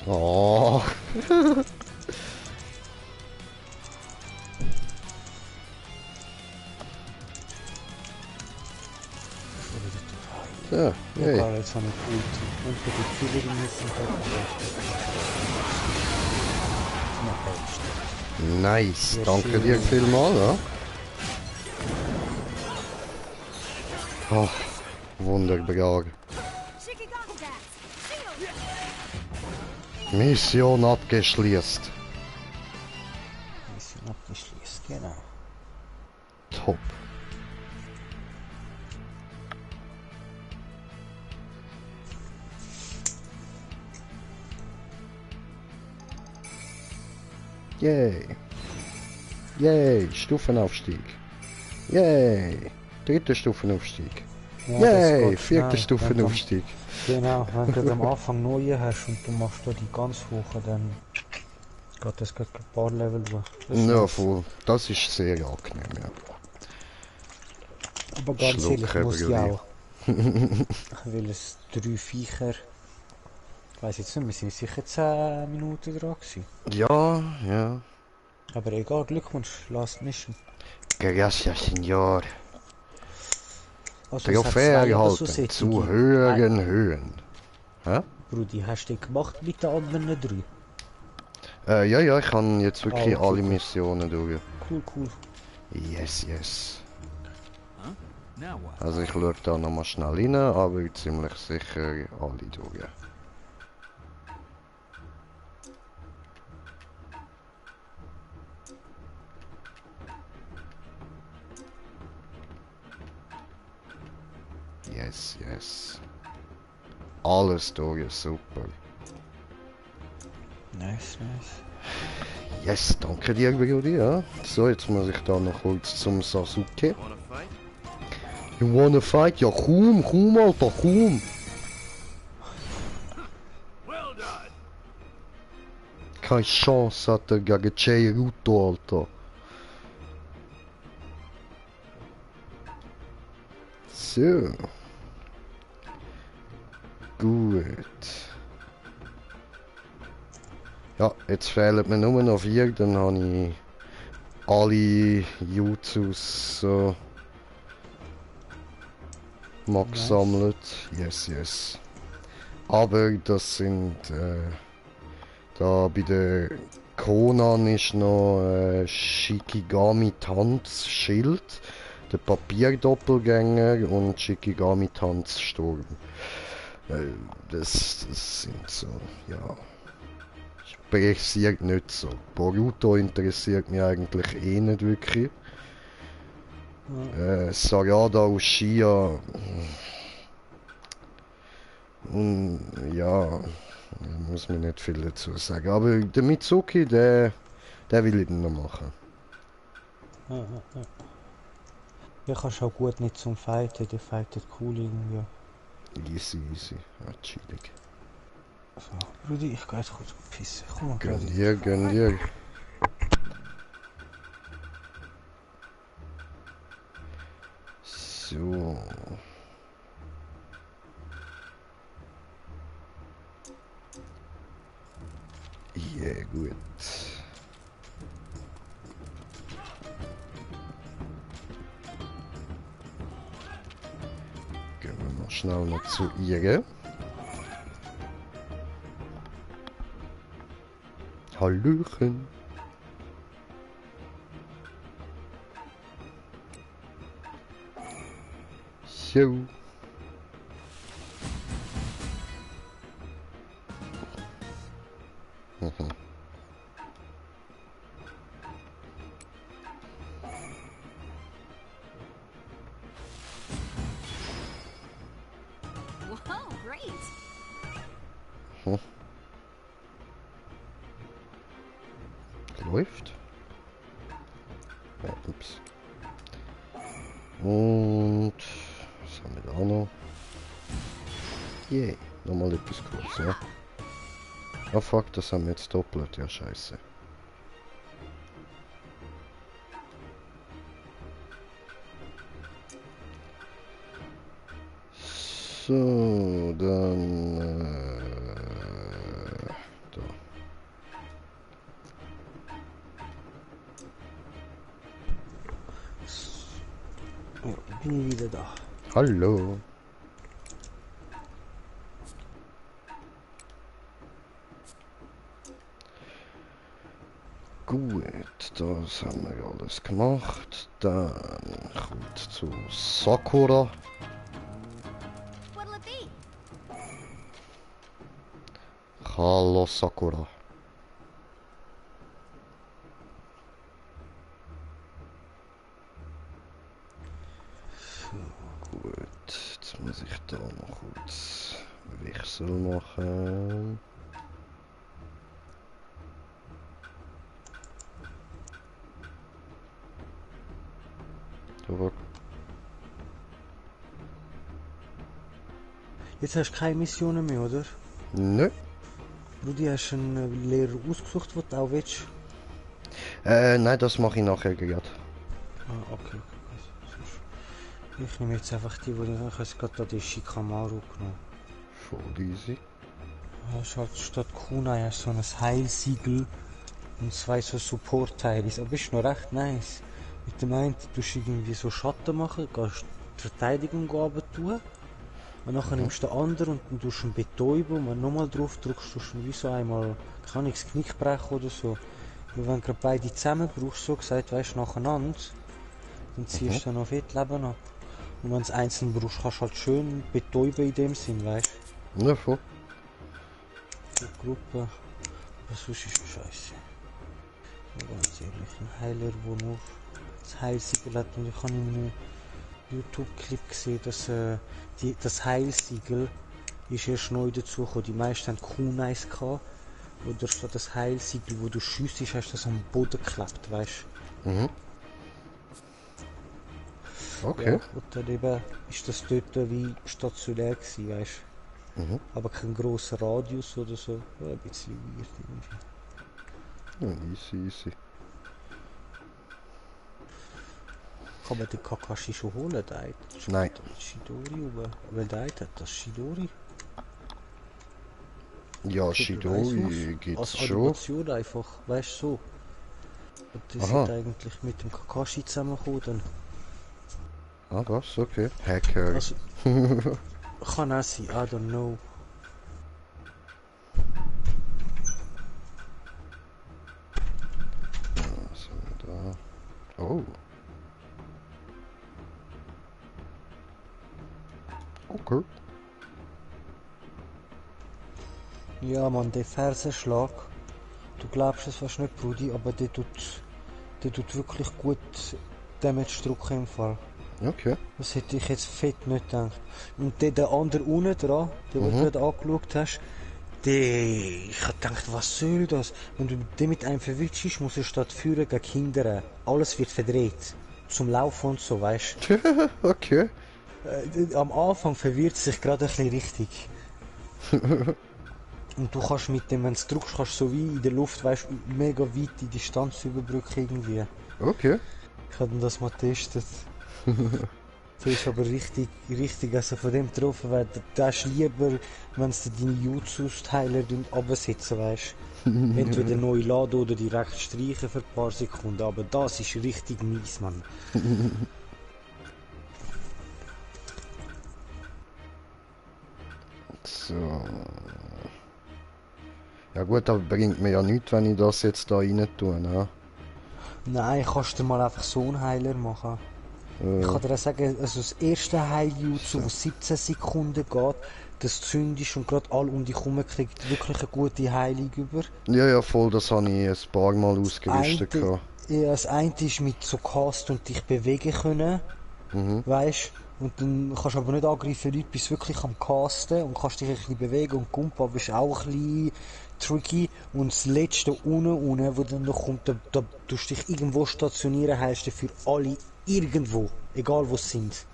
Oh. Ja, hey. Egal, jetzt habe ich Ulti. Und für die Killerin müssen wir Nice, Ja, danke schön. dir vielmals. Ja? Oh, wunderbar. Mission abgeschlossen. Mission abgeschlossen, genau. Yay! Yay! Stufenaufstieg! Yay! Dritter Stufenaufstieg! Ja, Yay! geht Vierter schnell. Stufenaufstieg! Genau, wenn du am Anfang neue hast und du machst da die ganz hoch, dann geht das gerade ein paar Level durch. Das ist Ja, nice. voll. Das ist sehr angenehm, ja. Aber ganz ehrlich, muss ich Schluckhebeli. auch. Weil es 3 Viecher. Ich weiss jetzt nicht, wir sind sicher 10 Minuten dran gewesen. Ja, ja. Aber egal, Glückwunsch, Last Mission. Gracias, Senor. Also es hat Trophäe 2 oder so erhalten zu solche. höheren Höhen. Hä? Brudi, hast du den gemacht mit den anderen 3? Ja, ja, ich habe jetzt wirklich Okay, alle gut. Missionen durch. Cool. Yes, yes. Huh? Now what? Also ich schaue da nochmal schnell rein, aber ziemlich sicher alle durch. Yes, yes. Alles durch, super. Nice. Yes, danke dir, Brudi, ja. So, jetzt muss ich da noch kurz zum Sasuke. Wanna fight? You wanna fight? Ja, komm, Alter, komm! Well done. Keine Chance hat er gegen Jay Ruto, Alter. So. Gut. Ja, jetzt fehlen mir nur noch 4, dann habe ich alle Jutsus so mal gesammelt. Yes. Aber das sind da bei der Conan ist noch Shikigami Tanz Schild, der Papierdoppelgänger und Shikigami Tanz Sturm. Das sind so, ja. Interessiert nicht so. Boruto interessiert mich eigentlich eh nicht wirklich. Sarada Uchiha. Ja, muss man nicht viel dazu sagen. Aber der Mitsuki, der will ich dann noch machen. Ja. Ja, kannst auch gut nicht zum Fighten, der fightet cool irgendwie. Easy. Ja, chillig. So, Brudi, ich geh jetzt kurz pissen. Komm mal Gönn gerade. dir. So. Ja, gut. Gehen wir mal schnell noch zu ihr. Hallöchen. So. Whoa, great! Läuft. Ja, ups. Und was haben wir da noch? Yay, nochmal etwas kurz, ja. Ah fuck, das haben wir jetzt doppelt, ja scheiße. So, dann da. Ja, bin ich wieder da. Hallo. Gut, das haben wir alles gemacht. Dann kommt zu Sakura. What'll it be? Hallo Sakura. Gut, jetzt muss ich da noch kurz Wechsel machen. Aber Jetzt hast du keine Missionen mehr, oder? nö. Rudi, hast du einen Lehrer ausgesucht, den du auch willst? Nein, das mache ich nachher gerade. Ah, okay. Ich nehme jetzt einfach die, die ich habe gerade die Shikamaru genommen. Voll easy. Hast halt statt Kunai hast so ein Heilsiegel und zwei so Support-Teile. Aber ist noch recht nice. Mit dem einen tust du irgendwie so Schatten machen, gehst die Verteidigung tun. Und nachher nimmst du den anderen und dann tust du ihn betäuben. Und wenn du nochmal drauf drückst, tust du ihn wie so einmal, kann ich das Knick brechen oder so. Und wenn du gerade beide zusammen brauchst, so gesagt, weißt du, nacheinander, dann ziehst du dann auf das Leben ab. Und wenn du es einzeln brauchst, kannst du halt schön betäuben in dem Sinn, weißt du. Ja, voll. Die Gruppe. Aber sonst ist es scheiße. Ja, ganz ehrlich, ein Heiler, der nur das Heilsiegel hat. Und ich habe in einem YouTube-Clip gesehen, dass das Heilsiegel ist erst neu dazugekommen. Die meisten haben Kunais gehabt. Oder statt das Heilsiegel, wo du schiessest, hast du das am Boden geklebt, weißt Mhm. du? Okay. Ja, und dann eben ist das dort wie stationär gewesen, weißt du? Mhm. Aber kein grosser Radius oder so. Ja, ein bisschen weird irgendwie. Ja, easy, easy. Kann man den Kakashi schon holen, der Nein. Shidori, weil der hat das Shidori. Ja, Weiss Shidori was? gibt's Als schon. Animation einfach, weißt du, so. Und das Aha. hat eigentlich mit dem Kakashi zusammengekommen. Dann. Ah, was? Okay. Hacker. Also, kann auch sein, I don't know. Was haben wir da? Oh. Okay. Ja, Mann, der Fersenschlag. Du glaubst es fast nicht, Brudi, aber der tut wirklich gut Damage drücken im Fall. Okay. Das hätte ich jetzt fett nicht gedacht. Und der andere unten dran, der du gerade angeschaut hast, ich hab gedacht, was soll das? Wenn du den mit einem verwirrst, musst du statt führen gegen Kinder. Alles wird verdreht. Zum Laufen und so, weißt Okay. du? Am Anfang verwirrt es sich gerade ein bisschen richtig. Und du kannst mit dem, wenn du drückst, kannst du so wie in der Luft, weißt du, mega weit die Distanz überbrücken irgendwie. Okay. Ich habe das mal getestet. Der ist aber richtig, also von dem getroffen, weil der ist lieber, wenn es deine Jutsus-Teile absetzen, weißt du. Entweder neu laden oder direkt streichen für ein paar Sekunden, aber das ist richtig mies, Mann. So. Ja gut, aber bringt mir ja nichts, wenn ich das jetzt da rein tue, ne? Nein, kannst du mal einfach so einen Heiler machen. Ich kann dir auch sagen, also das erste Heiljutsu, das 17 Sekunden geht, das zündest und gerade alle um dich herum kriegt wirklich eine gute Heilung über. Ja, ja, voll, das habe ich ein paar Mal ausgerüstet. gehabt. Ja, das eine ist mit so Cast und dich bewegen können, weißt. Und dann kannst du aber nicht angreifen, Leute bist wirklich am Casten und kannst dich ein bisschen bewegen und Kumpa bist auch ein bisschen tricky. Und das letzte unten, wo dann noch kommt, da tust du dich irgendwo stationieren, heisst für alle irgendwo, egal wo sie sind.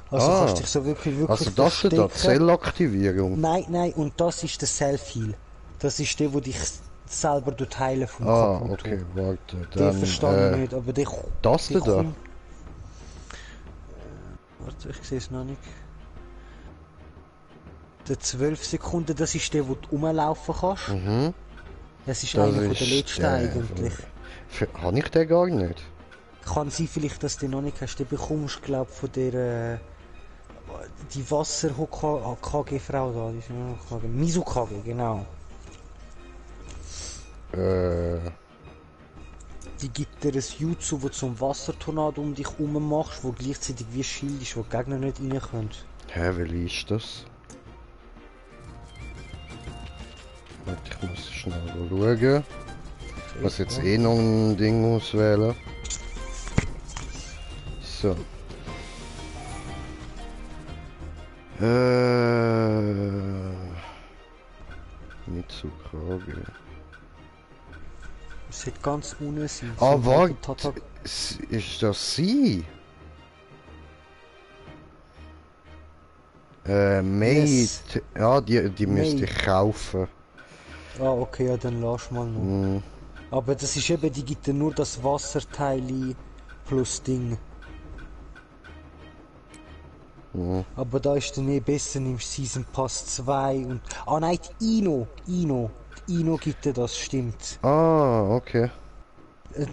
Also kannst du dich so wirklich Also das ist da, Zellaktivierung. Nein, und das ist der Self-Heal. Das ist der, wo dich selber dort heilen vom Ah, kaputt. okay, warte. Den Dann, verstehe ich nicht, aber der das der da? kommt- Warte, ich sehe es noch nicht. Der 12 Sekunden, das ist der, wo du rumlaufen kannst. Das ist Das einer von ist der letzten der, eigentlich. Habe ich den gar nicht? Kann sein vielleicht, dass du den noch nicht hast. Den bekommst du, glaube ich, von der die Wasser-KG-Frau da. Die ist noch KG. Mizu-KG, genau. Die gibt dir ein Jutsu, wo du zum Wassertornado um dich herum machst, wo gleichzeitig wie ein Schild ist, wo die Gegner nicht rein können. Hä, wie ist das? Warte, ich muss schnell schauen. Ich muss jetzt eh noch ein Ding auswählen. So. Mitsukrage. Es wird ganz unten sein. Ah, So warte. Tata- Ist das sie? Mate. Yes. Ja, die müsste Mate. ich kaufen. Ah, okay, ja, dann lass mal noch. Hm. Aber das ist eben, die gibt dir nur das Wasserteil plus Ding. Hm. Aber da ist dann besser, nimmst Season Pass 2 und... Ah nein, die Ino. Die Ino gibt dir das, stimmt. Ah, okay.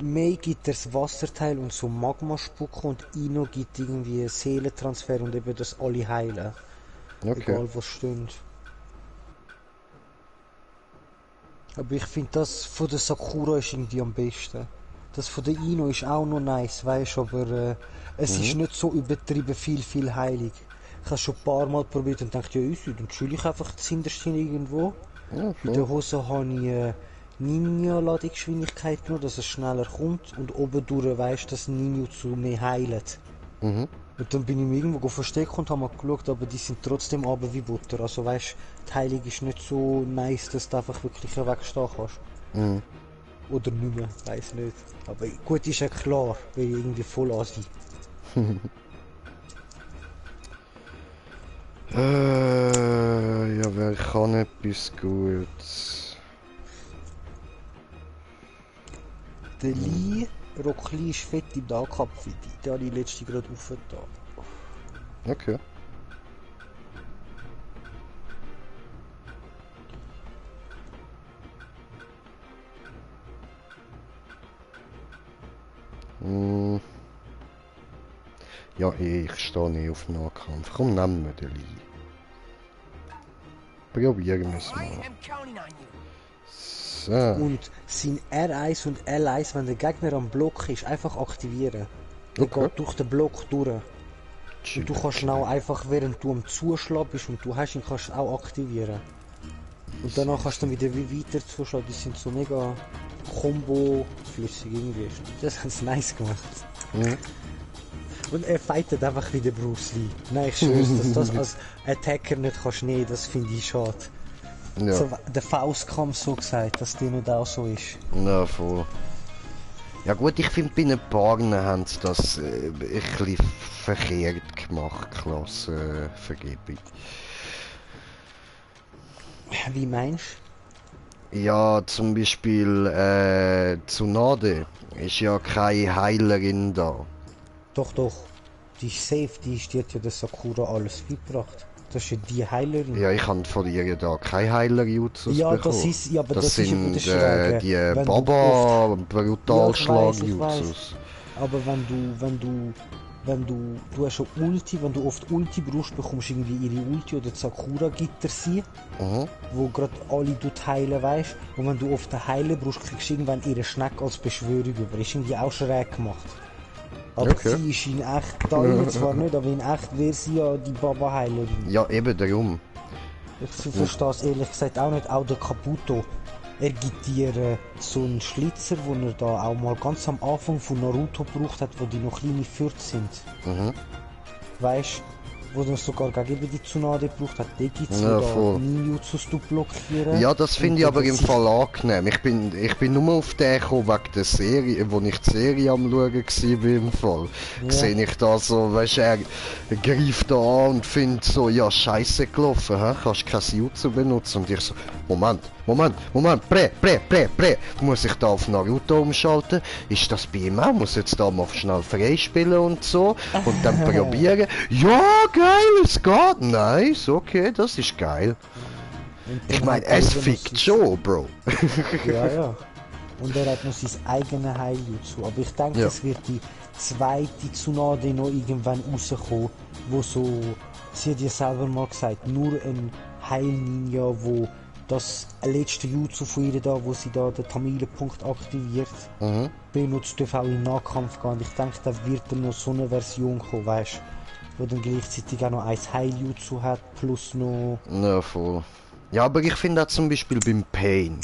May gibt dir das Wasserteil und so Magma-Spuck und Ino gibt irgendwie Seelentransfer und eben das alle heilen. Okay. Egal was stimmt. Aber ich finde das von der Sakura ist irgendwie am besten. Das von der Ino ist auch noch nice, weißt du, aber es ist nicht so übertrieben viel heilig. Ich habe schon ein paar Mal probiert und dachte, ja, easy, dann chill ich einfach das Hinterste irgendwo. Ja, Bei der Hose habe ich Ninja-Ladegeschwindigkeit genommen, dass es schneller kommt und oben durch weisst, dass Ninjutsu mehr heilt. Mhm. Und dann bin ich mir irgendwo versteckt und habe mal geschaut, aber die sind trotzdem aber wie Butter. Also weißt, die Heilung ist nicht so nice, dass du einfach wirklich wegstehen kannst. Mhm. Oder nicht mehr, weiss nicht. Aber gut ist ja klar, weil ich irgendwie voll Asi. Ja, wer kann etwas Gutes? Der Lee, Rock Lee ist fett im Nahkampf, den habe ich letzte gerade aufgetan. Okay. Hm. Ja, ich stehe nicht auf Nahkampf. Komm, nehmen wir den Lee. Probieren wir es mal. So. Und sein R1 und L1, wenn der Gegner am Block ist, einfach aktivieren. Der Okay. geht durch den Block durch. Und du kannst ihn auch einfach, während du am Zuschlagen bist und du hast ihn, kannst du auch aktivieren. Und danach kannst du dann wieder weiter zuschlagen. Die sind so mega Combo-flüssig irgendwie. Das hat nice gemacht. Mhm. Und er fightet einfach wie der Bruce Lee. Nein, ich schwör's, dass das als Attacker nicht kannst nehmen, das finde ich schade. Ja, So, der Faustkampf so gesagt, dass der nicht auch so ist. na voll. Ja gut, ich finde bei ein paar haben sie das ein bisschen verkehrt gemacht, Klassenvergebung. Wie meinst Ja, zum Beispiel Tsunade ist ja keine Heilerin da. du? Doch. Die ist safe, die hat ja der Sakura alles beigebracht. Das ist ja die Heilerin. Ja, ich habe von ihr da keine Heiler-Jutsus Ja, bekommen. das ist, ja, aber das, ist sind über den Schräge. die Wenn du Baba Ja, ich Brutalschlag-Jutsus. weiss. Aber du hast schon Ulti, wenn du oft Ulti brauchst, bekommst du irgendwie ihre Ulti oder die Sakura gibt dir sie, Mhm. wo gerade alle heilen weißt. Und wenn du oft einen Heiler brauchst, kriegst du irgendwann ihre Schnecke als Beschwörung über. Ist irgendwie auch schräg gemacht. Aber Okay. sie ist in echt, da zwar nicht, aber in echt wäre sie ja die Baba-Heilerin. Ja, eben darum. Ich verstehe es ehrlich gesagt auch nicht. Auch der Kabuto, er gibt dir so einen Schlitzer, wo er da auch mal ganz am Anfang von Naruto gebraucht hat, wo die noch kleine Fürth sind. Mhm. Weißt wo er sogar gegen die Tsunade gebraucht hat. Der gibt es, Ja, wo voll. da Ninjutsus blockieren. Ja, das finde ich aber im Fall angenehm. Ich bin nur auf den gekommen wegen der Serie, wo ich die Serie am schauen war im Fall. Ja. Sehe ich da so, weißt du, er greift da an und findet so, ja, scheiße gelaufen, hä? Kannst kein Jutsu benutzen. Und ich so, Moment, muss ich da auf Naruto umschalten? Ist das bei ihm auch? Muss jetzt da mal schnell freispielen und so? Und dann probieren? Ja, geil, es geht, nice, okay, das ist geil. Und Ich dann meine, hat er es eben fickt noch schon, Bro. Ja. Und er hat noch sein eigenes Heiljutsu. Aber ich denke, Ja. es wird die zweite Tsunade noch irgendwann rauskommen, wo so, sie hat ja selber mal gesagt, nur ein Heil-Ninja, wo das letzte Jutsu von ihr da, wo sie da den Tamile-Punkt aktiviert, benutzt, darf auch in Nahkampf gehen. Und ich denke, da wird dann noch so eine Version kommen, weißt du, wo dann gleichzeitig auch noch ein Heiljutsu hat, plus noch... Ja, voll. Ja, aber ich finde auch zum Beispiel beim Pain.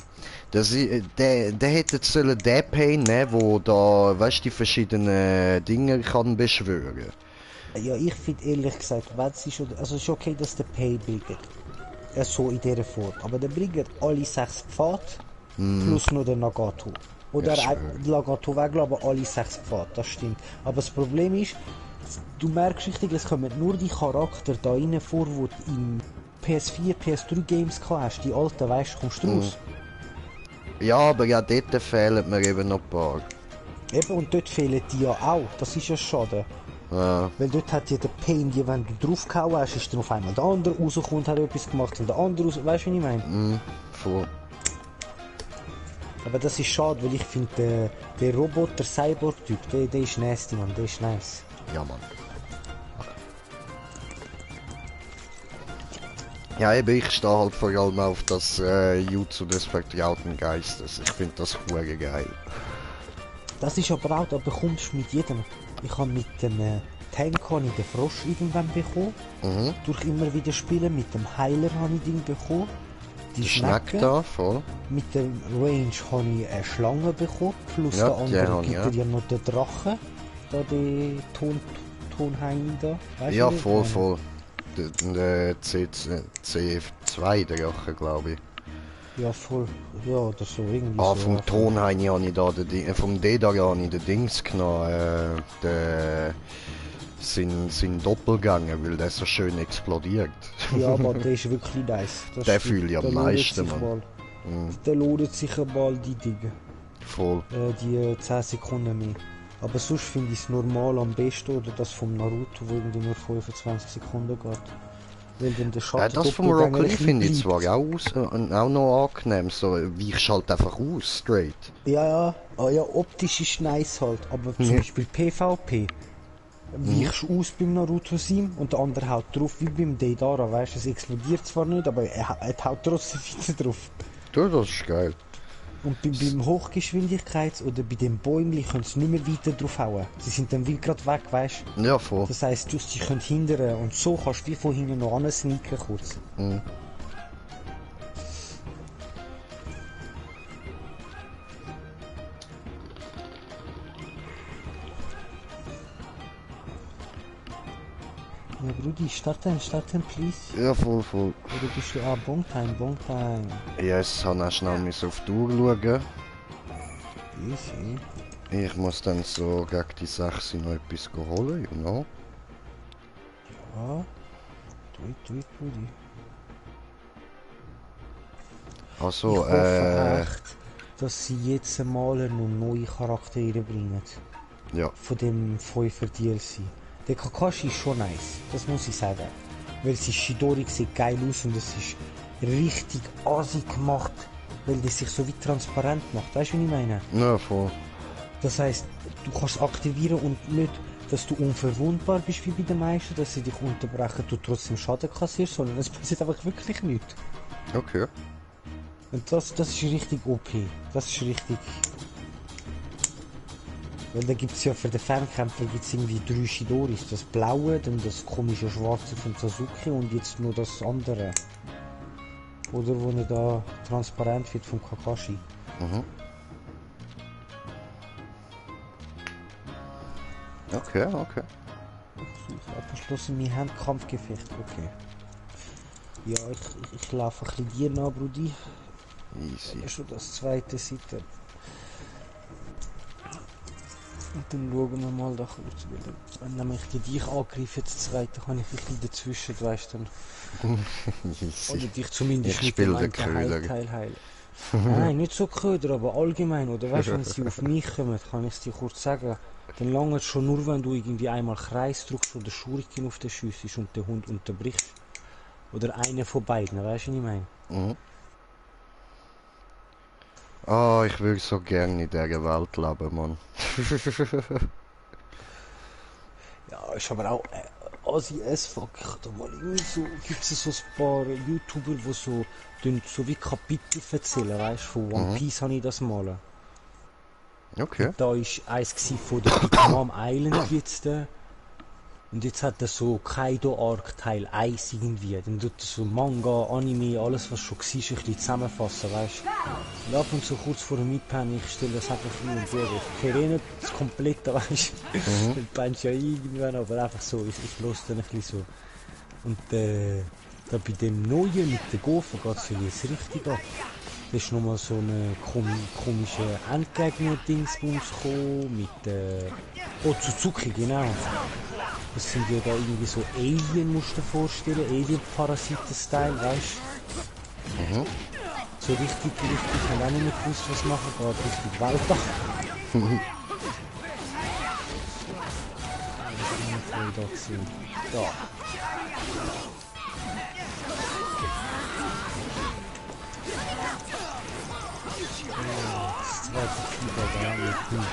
Der hätte sollen den Pain nehmen, wo da, weißt du, die verschiedenen Dinge kann beschwören. Ja, ich finde ehrlich gesagt, wenn es ist, also es ist okay, dass der Pay bringt. So in dieser Form. Aber der bringt alle 6 Pfad plus noch den Nagato. Oder Ich schwöre. Lagato weglassen, alle 6 Pfade, das stimmt. Aber das Problem ist, du merkst richtig, es kommen nur die Charakter da rein vor, die du im PS4, PS3 Games gehabt hast. Die alten, weißt du, kommst du raus. Ja, aber ja, dort fehlen mir eben noch ein paar. Eben, und dort fehlen die ja auch. Das ist ja schade. Ja, Weil dort hat ja der Pain, die, wenn du draufgehauen hast, ist dann auf einmal der andere rausgekommen und hat etwas gemacht und der andere raus. Weißt du, wie ich meine? voll. Aber das ist schade, weil ich finde, der Roboter, Cyborg-Typ, der ist nasty, man, der ist nice. Ja, Mann. Ja, eben, ich stehe halt vor allem auf das Jutsu des vertrauten Geistes. Ich finde das hure geil. Das ist aber auch, da bekommst du mit jedem. Ich habe mit dem Tank habe ich den Frosch irgendwann bekommen. Durch immer wieder spielen. Mit dem Heiler habe ich den bekommen. Die Schnack Schnecke. da, voll. Mit dem Range habe ich eine Schlange bekommen. Plus Ja, der andere habe gibt ich, dir ja noch den Drachen. Da die Tonheini da. Weißt Ja, du, voll, was ich voll. Der C2 Drache, glaube ich. meine? Ja, voll. Ja, oder so. Irgendwie Ah, so. vom ja, voll. Tonhaini habe ich da, vom Dedar habe ich den Dings genommen, sein Doppelgänger, weil der so schön explodiert. Ja, aber der ist wirklich nice. Das Der stimmt. fühle ich am Der lohnt meisten, sich Mann. mal. Der lohnt sich mal die Dinge. Voll. Die 10 Sekunden mehr. Aber sonst finde ich es normal am besten oder das vom Naruto, wo irgendwie nur 25 Sekunden geht. Weil dann der Schatten Das vom Rocket League finde ich zwar auch noch angenehm, so weichst halt einfach aus, straight. Ja, ja, optisch ist nice halt, aber zum Beispiel PvP weichst du aus beim Naruto Sim und der andere haut drauf wie beim Deidara, weißt du, es explodiert zwar nicht, aber er haut trotzdem weiter drauf. Du, das ist geil. Und beim Hochgeschwindigkeits- oder bei den Bäumchen können sie nicht mehr weiter drauf hauen. Sie sind dann wie gerade weg, weißt du. Ja, voll. Das heisst, du sie können hindern und so kannst du wie von hinten noch ansneaken kurz. Ja, Brudi, starten, please. Ja, voll. Oder bist du... Ah, Bong time. Yes, habe auch schnell auf die Uhr schauen. Easy. Ich muss dann so gegen die 6 noch etwas holen, you know. Ja. Do it, Brudi. Also, Ich hoffe echt, dass sie jetzt mal noch neue Charaktere bringen. ja. Von dem 5er DLC. Der Kakashi ist schon nice, das muss ich sagen. Weil sie Shidori sieht geil aus und es ist richtig assi gemacht, weil das sich so wie transparent macht. Weißt du, was ich meine? Ja, voll. Das heisst, du kannst aktivieren und nicht, dass du unverwundbar bist wie bei den meisten, dass sie dich unterbrechen, du trotzdem Schaden kassierst, sondern es passiert einfach wirklich nichts. Okay. Und das ist richtig OP. Das ist richtig... Weil da gibt es ja für den Fernkämpfer gibt's irgendwie 3 Shidoris. Das blaue, dann das komische schwarze von Sasuke und jetzt nur das andere. Oder wo er da transparent wird vom Kakashi. Okay. Abgeschlossen, wir haben Kampfgefecht, okay. Ja, ich laufe ein bisschen dir nach, Brudi. Easy. Das ist schon das zweite Seite. Und dann schauen wir mal da kurz wieder. Wenn nämlich die dich angreifen, das zweite, kann ich ein bisschen dazwischen, weißt du, dann. Oder Easy. dich zumindest Ich mit spiele dem den einen Köder. Heilteil heilen. Nein, nicht so Köder, aber allgemein, oder weißt du, wenn sie auf mich kommen, kann ich es dir kurz sagen. Dann lange es schon nur, wenn du irgendwie einmal Kreis drückst oder Schuriken auf den Schuss und den Hund unterbrichst. Oder einer von beiden, weißt du, was ich meine? Ah, ich würde so gerne in dieser Welt leben, Mann. Ja, ist aber auch Asi as fuck. Ich hab da mal irgendwie so, gibt es so ein paar YouTuber, die so wie Kapitel erzählen, weißt du, von One Piece habe ich das mal. Okay. Da war eins von der Big Mom Island jetzt. Und jetzt hat er so Kaido Arc Teil 1 irgendwie. Dann tut er so Manga, Anime, alles was schon war, ein bisschen zusammenfassen, weißt du. Und ab und zu kurz vor dem Mitpennen, ich stelle das einfach hin und her. Ich kenne eh nicht das Komplette, weißt du. Du pennst ja irgendwann, aber einfach so, ich los dann ein bisschen so. Und da bei dem Neuen mit den Gofen geht es ja jetzt richtig ab. Da ist nochmal so eine komische Endgegner-Dingsbums gekommen mit Otsutsuki, genau. Das sind ja da irgendwie so Alien, musst du dir vorstellen, Alien-Parasiten-Style, weißt du? Mhm. So richtig, ich habe auch nicht mehr gewusst, was machen geht, richtig Weltall. Da gesehen. Da. Das zweite Fieber da mit gut.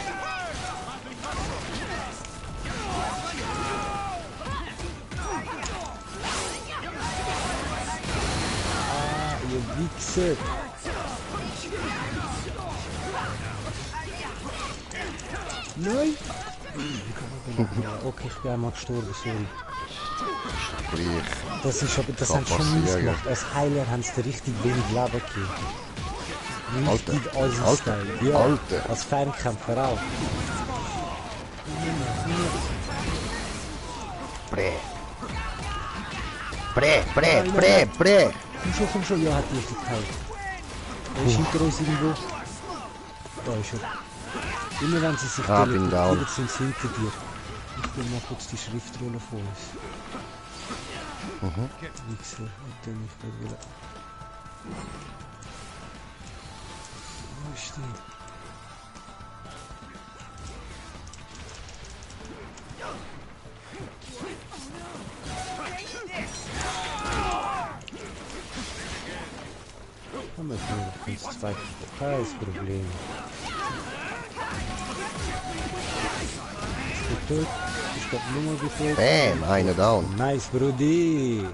Ah, ihr Wichser! Nein! Okay, ich bin einmal gestorben, sorry. Gleich. Das ist aber, das Kann haben sie schon mies passieren. gemacht. Als Heiler haben sie dir richtig wenig Leben gegeben. Richtig Alter, Aussie-Style. Ja, Alter. als Fernkämpfer auch. Prä. Prä. Komm schon, ja, hat die geteilt. Er ist hinter uns irgendwo. Da ist er. Immer wenn sie sich Bin down. teleportieren, sind sie hinter dir. Ich will mal kurz die Schriftrolle vor uns. Wichser, und dann ich will wieder. Wo ist die? Haben wir schon das zweite. Kein Problem. Ist getötet. Ich glaube nur getötet. Bam, einer down. Nice, Brudi.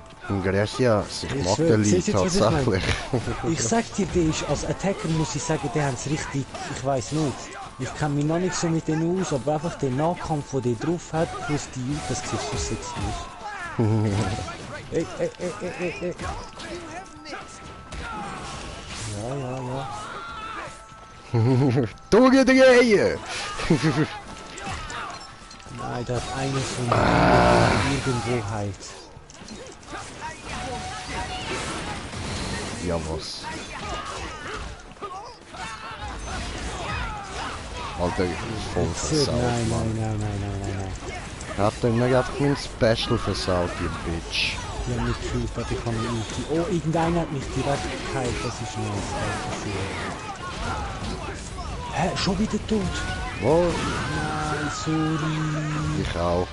Gracias, ich mag schwör, den Lied siehst du jetzt, was ich meine? tatsächlich. Ich sag dir, der ist, als Attacker muss ich sagen, der hat's richtig, ich weiß nicht. Ich kenne mich noch nicht so mit denen aus, aber einfach den Nahkampf, den der drauf hat, plus die, das sieht so sexy aus. Ey. Ja. Durchdrehen! Nein, der hat eines von irgendwo halt. Ja, was? Alter, voll versaut, Mann. Nein. Hat er mir einfach mein Special versaut, die Bitch. Die haben mich gekillt, aber ich kann nicht. Oh, irgendeiner hat mich direkt gekillt, das ist nice. Hä, schon wieder tot? Oh, Nein, sorry. ich auch.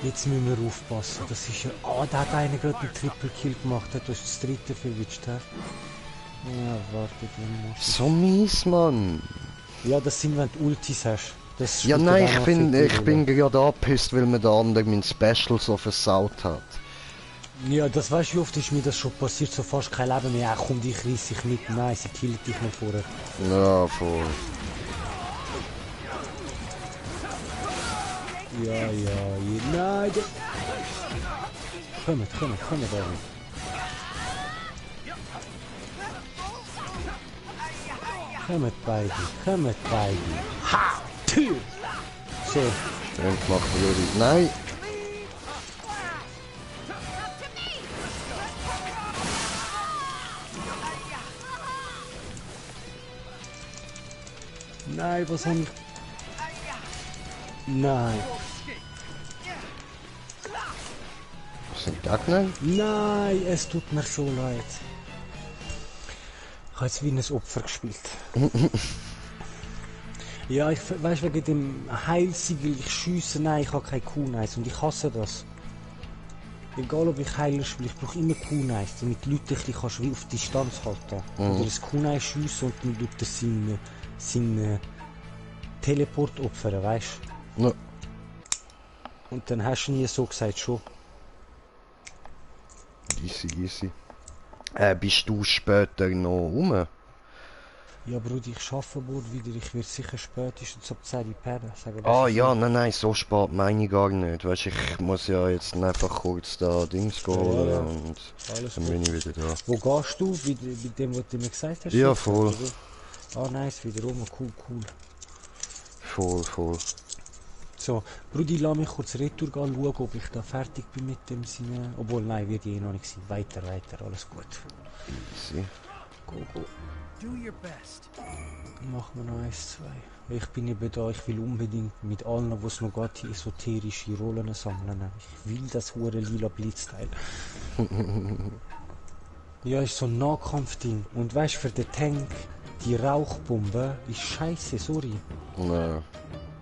Jetzt müssen wir aufpassen, das ist ja... Oh, da hat einer gerade einen Triple Kill gemacht, hat uns das dritte verwitscht, hä? Ja, warte, dann musst So mies, Mann. du... Ja, das sind, wenn du Ultis hast. Das Ja, spielt nein, auch ich noch bin, eine ich Rolle. bin gerade angepisst, weil mir der andere mein Special so versaut hat. Ja, das weißt du, wie oft ist mir das schon passiert, so fast kein Leben mehr. Ach komm, dich reiss ich mit. Nein, sie killt dich noch vorher. Ja, voll. Ja, nein, Kommt, David. Kommt beide. Ha! Tür! So, Dann macht Rudi. Nein! nein, was hab ich... Nein. Was sind Gegner? Nein, es tut mir so leid. Ich habe jetzt wie ein Opfer gespielt. Ja, ich weiß wegen dem Heilsiegel, ich schiesse, nein, ich habe kein Q-Nice und ich hasse das. Egal ob ich Heiler spiele, ich brauche immer Q-Nice, damit die Leute ein bisschen kannst wie auf Distanz halten. Oder das Q-Nice schiessen und dann tut er seinen Teleport opfern, weißt du? Ja. Und dann hast du nie so gesagt schon. Easy. Bist du später noch rum? Ja, Bruder, ich arbeite bald wieder. Ich werde sicher spätestens ab 10 Uhr pennen. Ja, nein, so spät meine ich gar nicht. Weißt du, ich muss ja jetzt einfach kurz da Dings holen Ja. und Alles dann gut. bin ich wieder da. Wo gehst du? Bei dem, was du mir gesagt hast? Ja, jetzt, voll. oder? Ah, nice, wieder rum. Cool. Voll. So, Brudi, lass mich kurz retour gehen, schauen, ob ich da fertig bin mit dem Sinne. Obwohl, nein, wird noch nicht sein. Weiter, alles gut. Easy. Go. Do your best. Machen wir noch 1, 2. Ich bin eben da, ich will unbedingt mit allen, wo es noch geht, die esoterische Rollen sammeln. Ich will das hure lila Blitzteil. Ja, ist so ein Nahkampfding. Und weißt du, für den Tank, die Rauchbombe ist scheiße, sorry. Ja.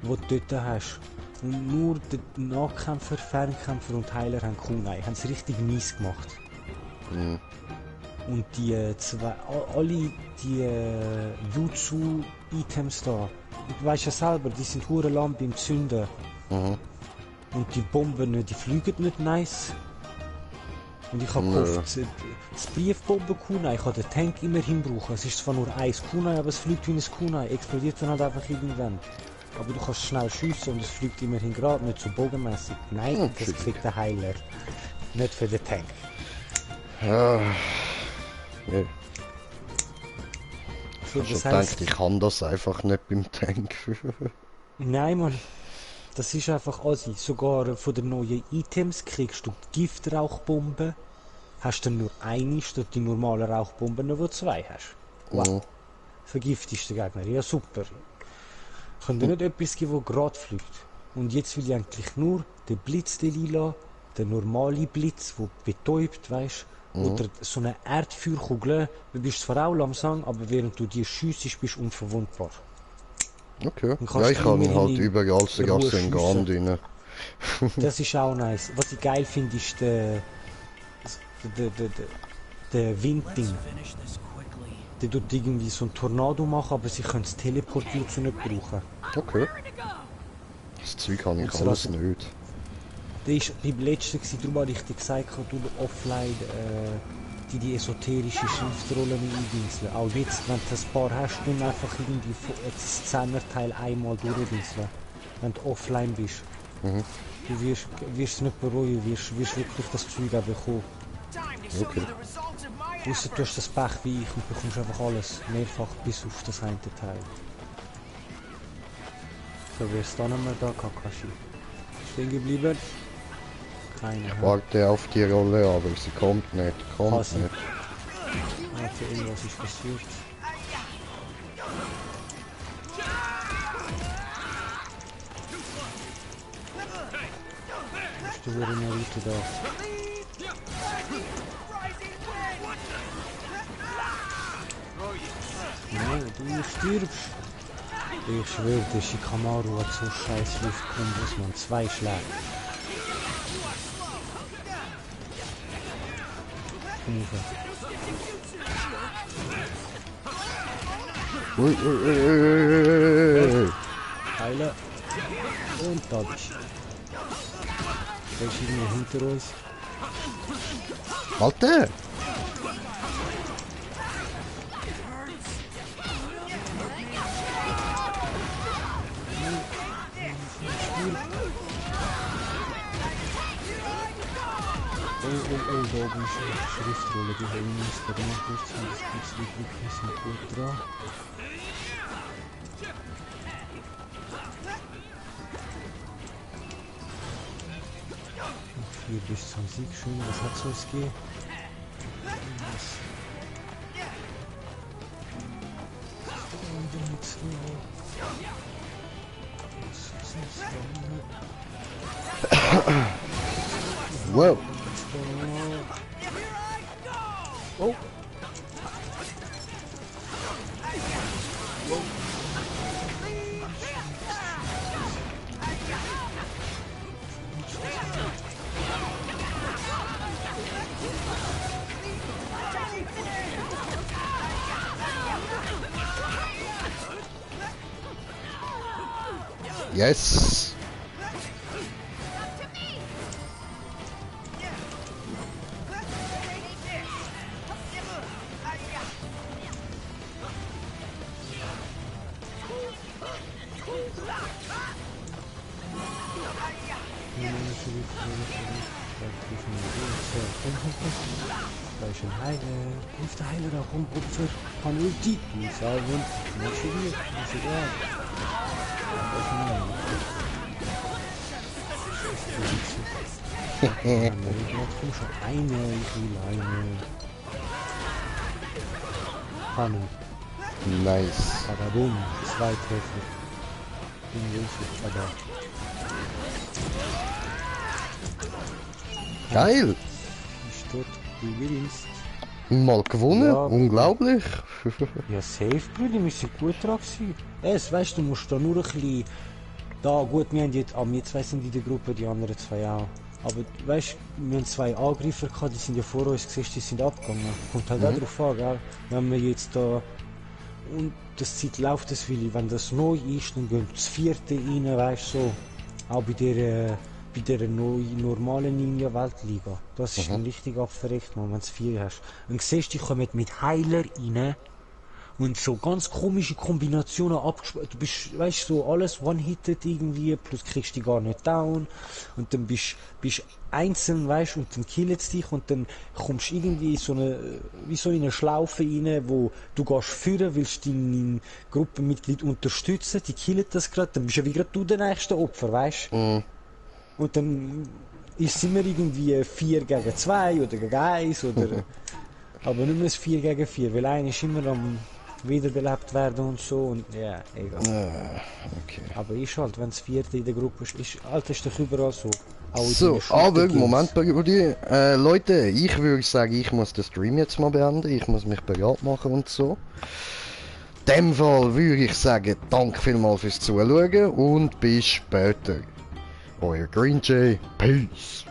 Wo du dort hast. Und nur die Nahkämpfer, Fernkämpfer und Heiler haben Kunai. Haben es richtig mies gemacht. Mhm. Und die alle die Jutsu-Items da, du weißt ja selber, die sind hure lang beim Zünden. Mhm. Und die Bomben, die fliegen nicht nice. Und ich habe gehofft, das Briefbomben-Kunai, ich kann den Tank immerhin brauchen. Es ist zwar nur 1 Kunai, aber es fliegt wie ein Kunai, explodiert dann halt einfach irgendwann. Aber du kannst schnell schiessen und es fliegt immerhin gerade, nicht so bogenmäßig. Nein, das kriegt der Heiler. Nicht für den Tank. Ja. Ja. So, Ich das habe heisst, gedacht, ich kann das einfach nicht beim Tank. nein, Mann. Das ist einfach Asi. Sogar von den neuen Items kriegst du Giftrauchbomben. Hast du nur eine statt die normalen Rauchbomben, wo du 2 hast. Wow. Mhm. Vergiftest den Gegner. Ja, super. Könnte nicht etwas geben, das gerade fliegt. Und jetzt will ich eigentlich nur den Blitz, den Lila, den normalen Blitz, der betäubt, weißt du, oder so eine Erdfeuerkugel. Du bist zwar auch langsam, aber während du die schiessest, bist du unverwundbar. Okay. Dann kannst Ja, ich du kann immerhin halt in überall sogar Ruhe Sengan drin. Das ist auch nice. Was ich geil finde, ist der Windding. Finish this quickly. Der tut irgendwie so einen Tornado machen, aber sie können das Teleportieren nicht brauchen. Okay. Das Zeug kann ich Und so alles lassen- nicht. Der ist beim letzten gewesen, darum habe ich dir gesagt, du offline die esoterische Schriftrollen eindingseln. Auch jetzt, wenn du ein paar hast, du einfach irgendwie das 10er-Teil einmal durchdingseln. Wenn du offline bist. Du wirst es nicht bereuen, wirst wirklich das Zeug auch bekommen. Okay. Ausser du hast das Pech wie ich und bekommst einfach alles mehrfach bis auf das eine Teil. So, wer ist da nochmal da, Kakashi? Stehen geblieben? Keine Ahnung. Warte auf die Rolle, aber sie kommt nicht. Kommt Quasi. nicht. Warte, irgendwas ist passiert. Ist der Hure Naruto da? Nein, du stirbst. Ich schwöre, der Shikamaru hat so scheiß Luftkombos, man. 2 Schläge. Uwe. Ui, ui, ui, ui, ui. Heilen. Und da bist du. Der ist irgendwie hinter uns. Alter! Oh, da oben ist eine Schriftrolle, die holen wir uns gerade mal kurz und das kurz wirklich ein bisschen gut dran. Noch 4 bis zum Sieg, schön, was hat so es gegeben? Wow! Oh! Yes! Da ist ein Heiler. Ruf der Heiler da rum, Opfer. Kann Ulti. Du Salven. Nicht schon wieder. Ist egal. Jetzt komm schon eine. Ich will eine. Kann. Nice. Aber boom, 2 Treffer. Bin richtig, aber Geil. ist tot. Du gewinnst. Mal gewonnen. Ja. Unglaublich. Ja, safe, Brüder, wir sind gut dran gewesen. Weißt du, musst da nur ein bisschen... Da, gut, wir zwei sind in der Gruppe, die anderen zwei auch. Aber weißt du, wir haben 2 Angreifer gehabt, die sind ja vor uns gesehen, die sind abgegangen. Kommt halt auch drauf an, gell? Wenn wir jetzt da... Und das Zeit läuft es, weil wenn das neu ist, dann gehen das 4. rein, weißt du, so. Auch bei der neuen, normalen Ninja-Weltliga. Das ist dann richtig abverreckt, man, wenn du 4 hast. Und siehst du, die kommen mit Heiler rein und so ganz komische Kombinationen abgespielt. Du bist, weißt du, so alles one-hitted irgendwie, plus kriegst du die gar nicht down. Und dann bist einzeln, weißt du, und dann killen sie dich und dann kommst du irgendwie in so eine, wie so in eine Schlaufe rein, wo du gehst führen, willst dein Gruppenmitglied unterstützen, die killen das gerade, dann bist ja wie gerade du der nächste Opfer, weißt du. Und dann sind wir irgendwie 4 gegen 2 oder gegen 1 oder... aber nicht mehr 4 gegen 4, weil einer ist immer am wiederbelebt werden und so und ja, egal. Okay. Aber ist halt, wenn das 4. in der Gruppe ist halt ist doch überall so. Auch in So, den Shooter aber Games. Moment, Brudi. Leute, ich würde sagen, ich muss den Stream jetzt mal beenden. Ich muss mich bereit machen und so. In dem Fall würde ich sagen, danke vielmals fürs Zuschauen und bis später. Euer Green Jay. Peace.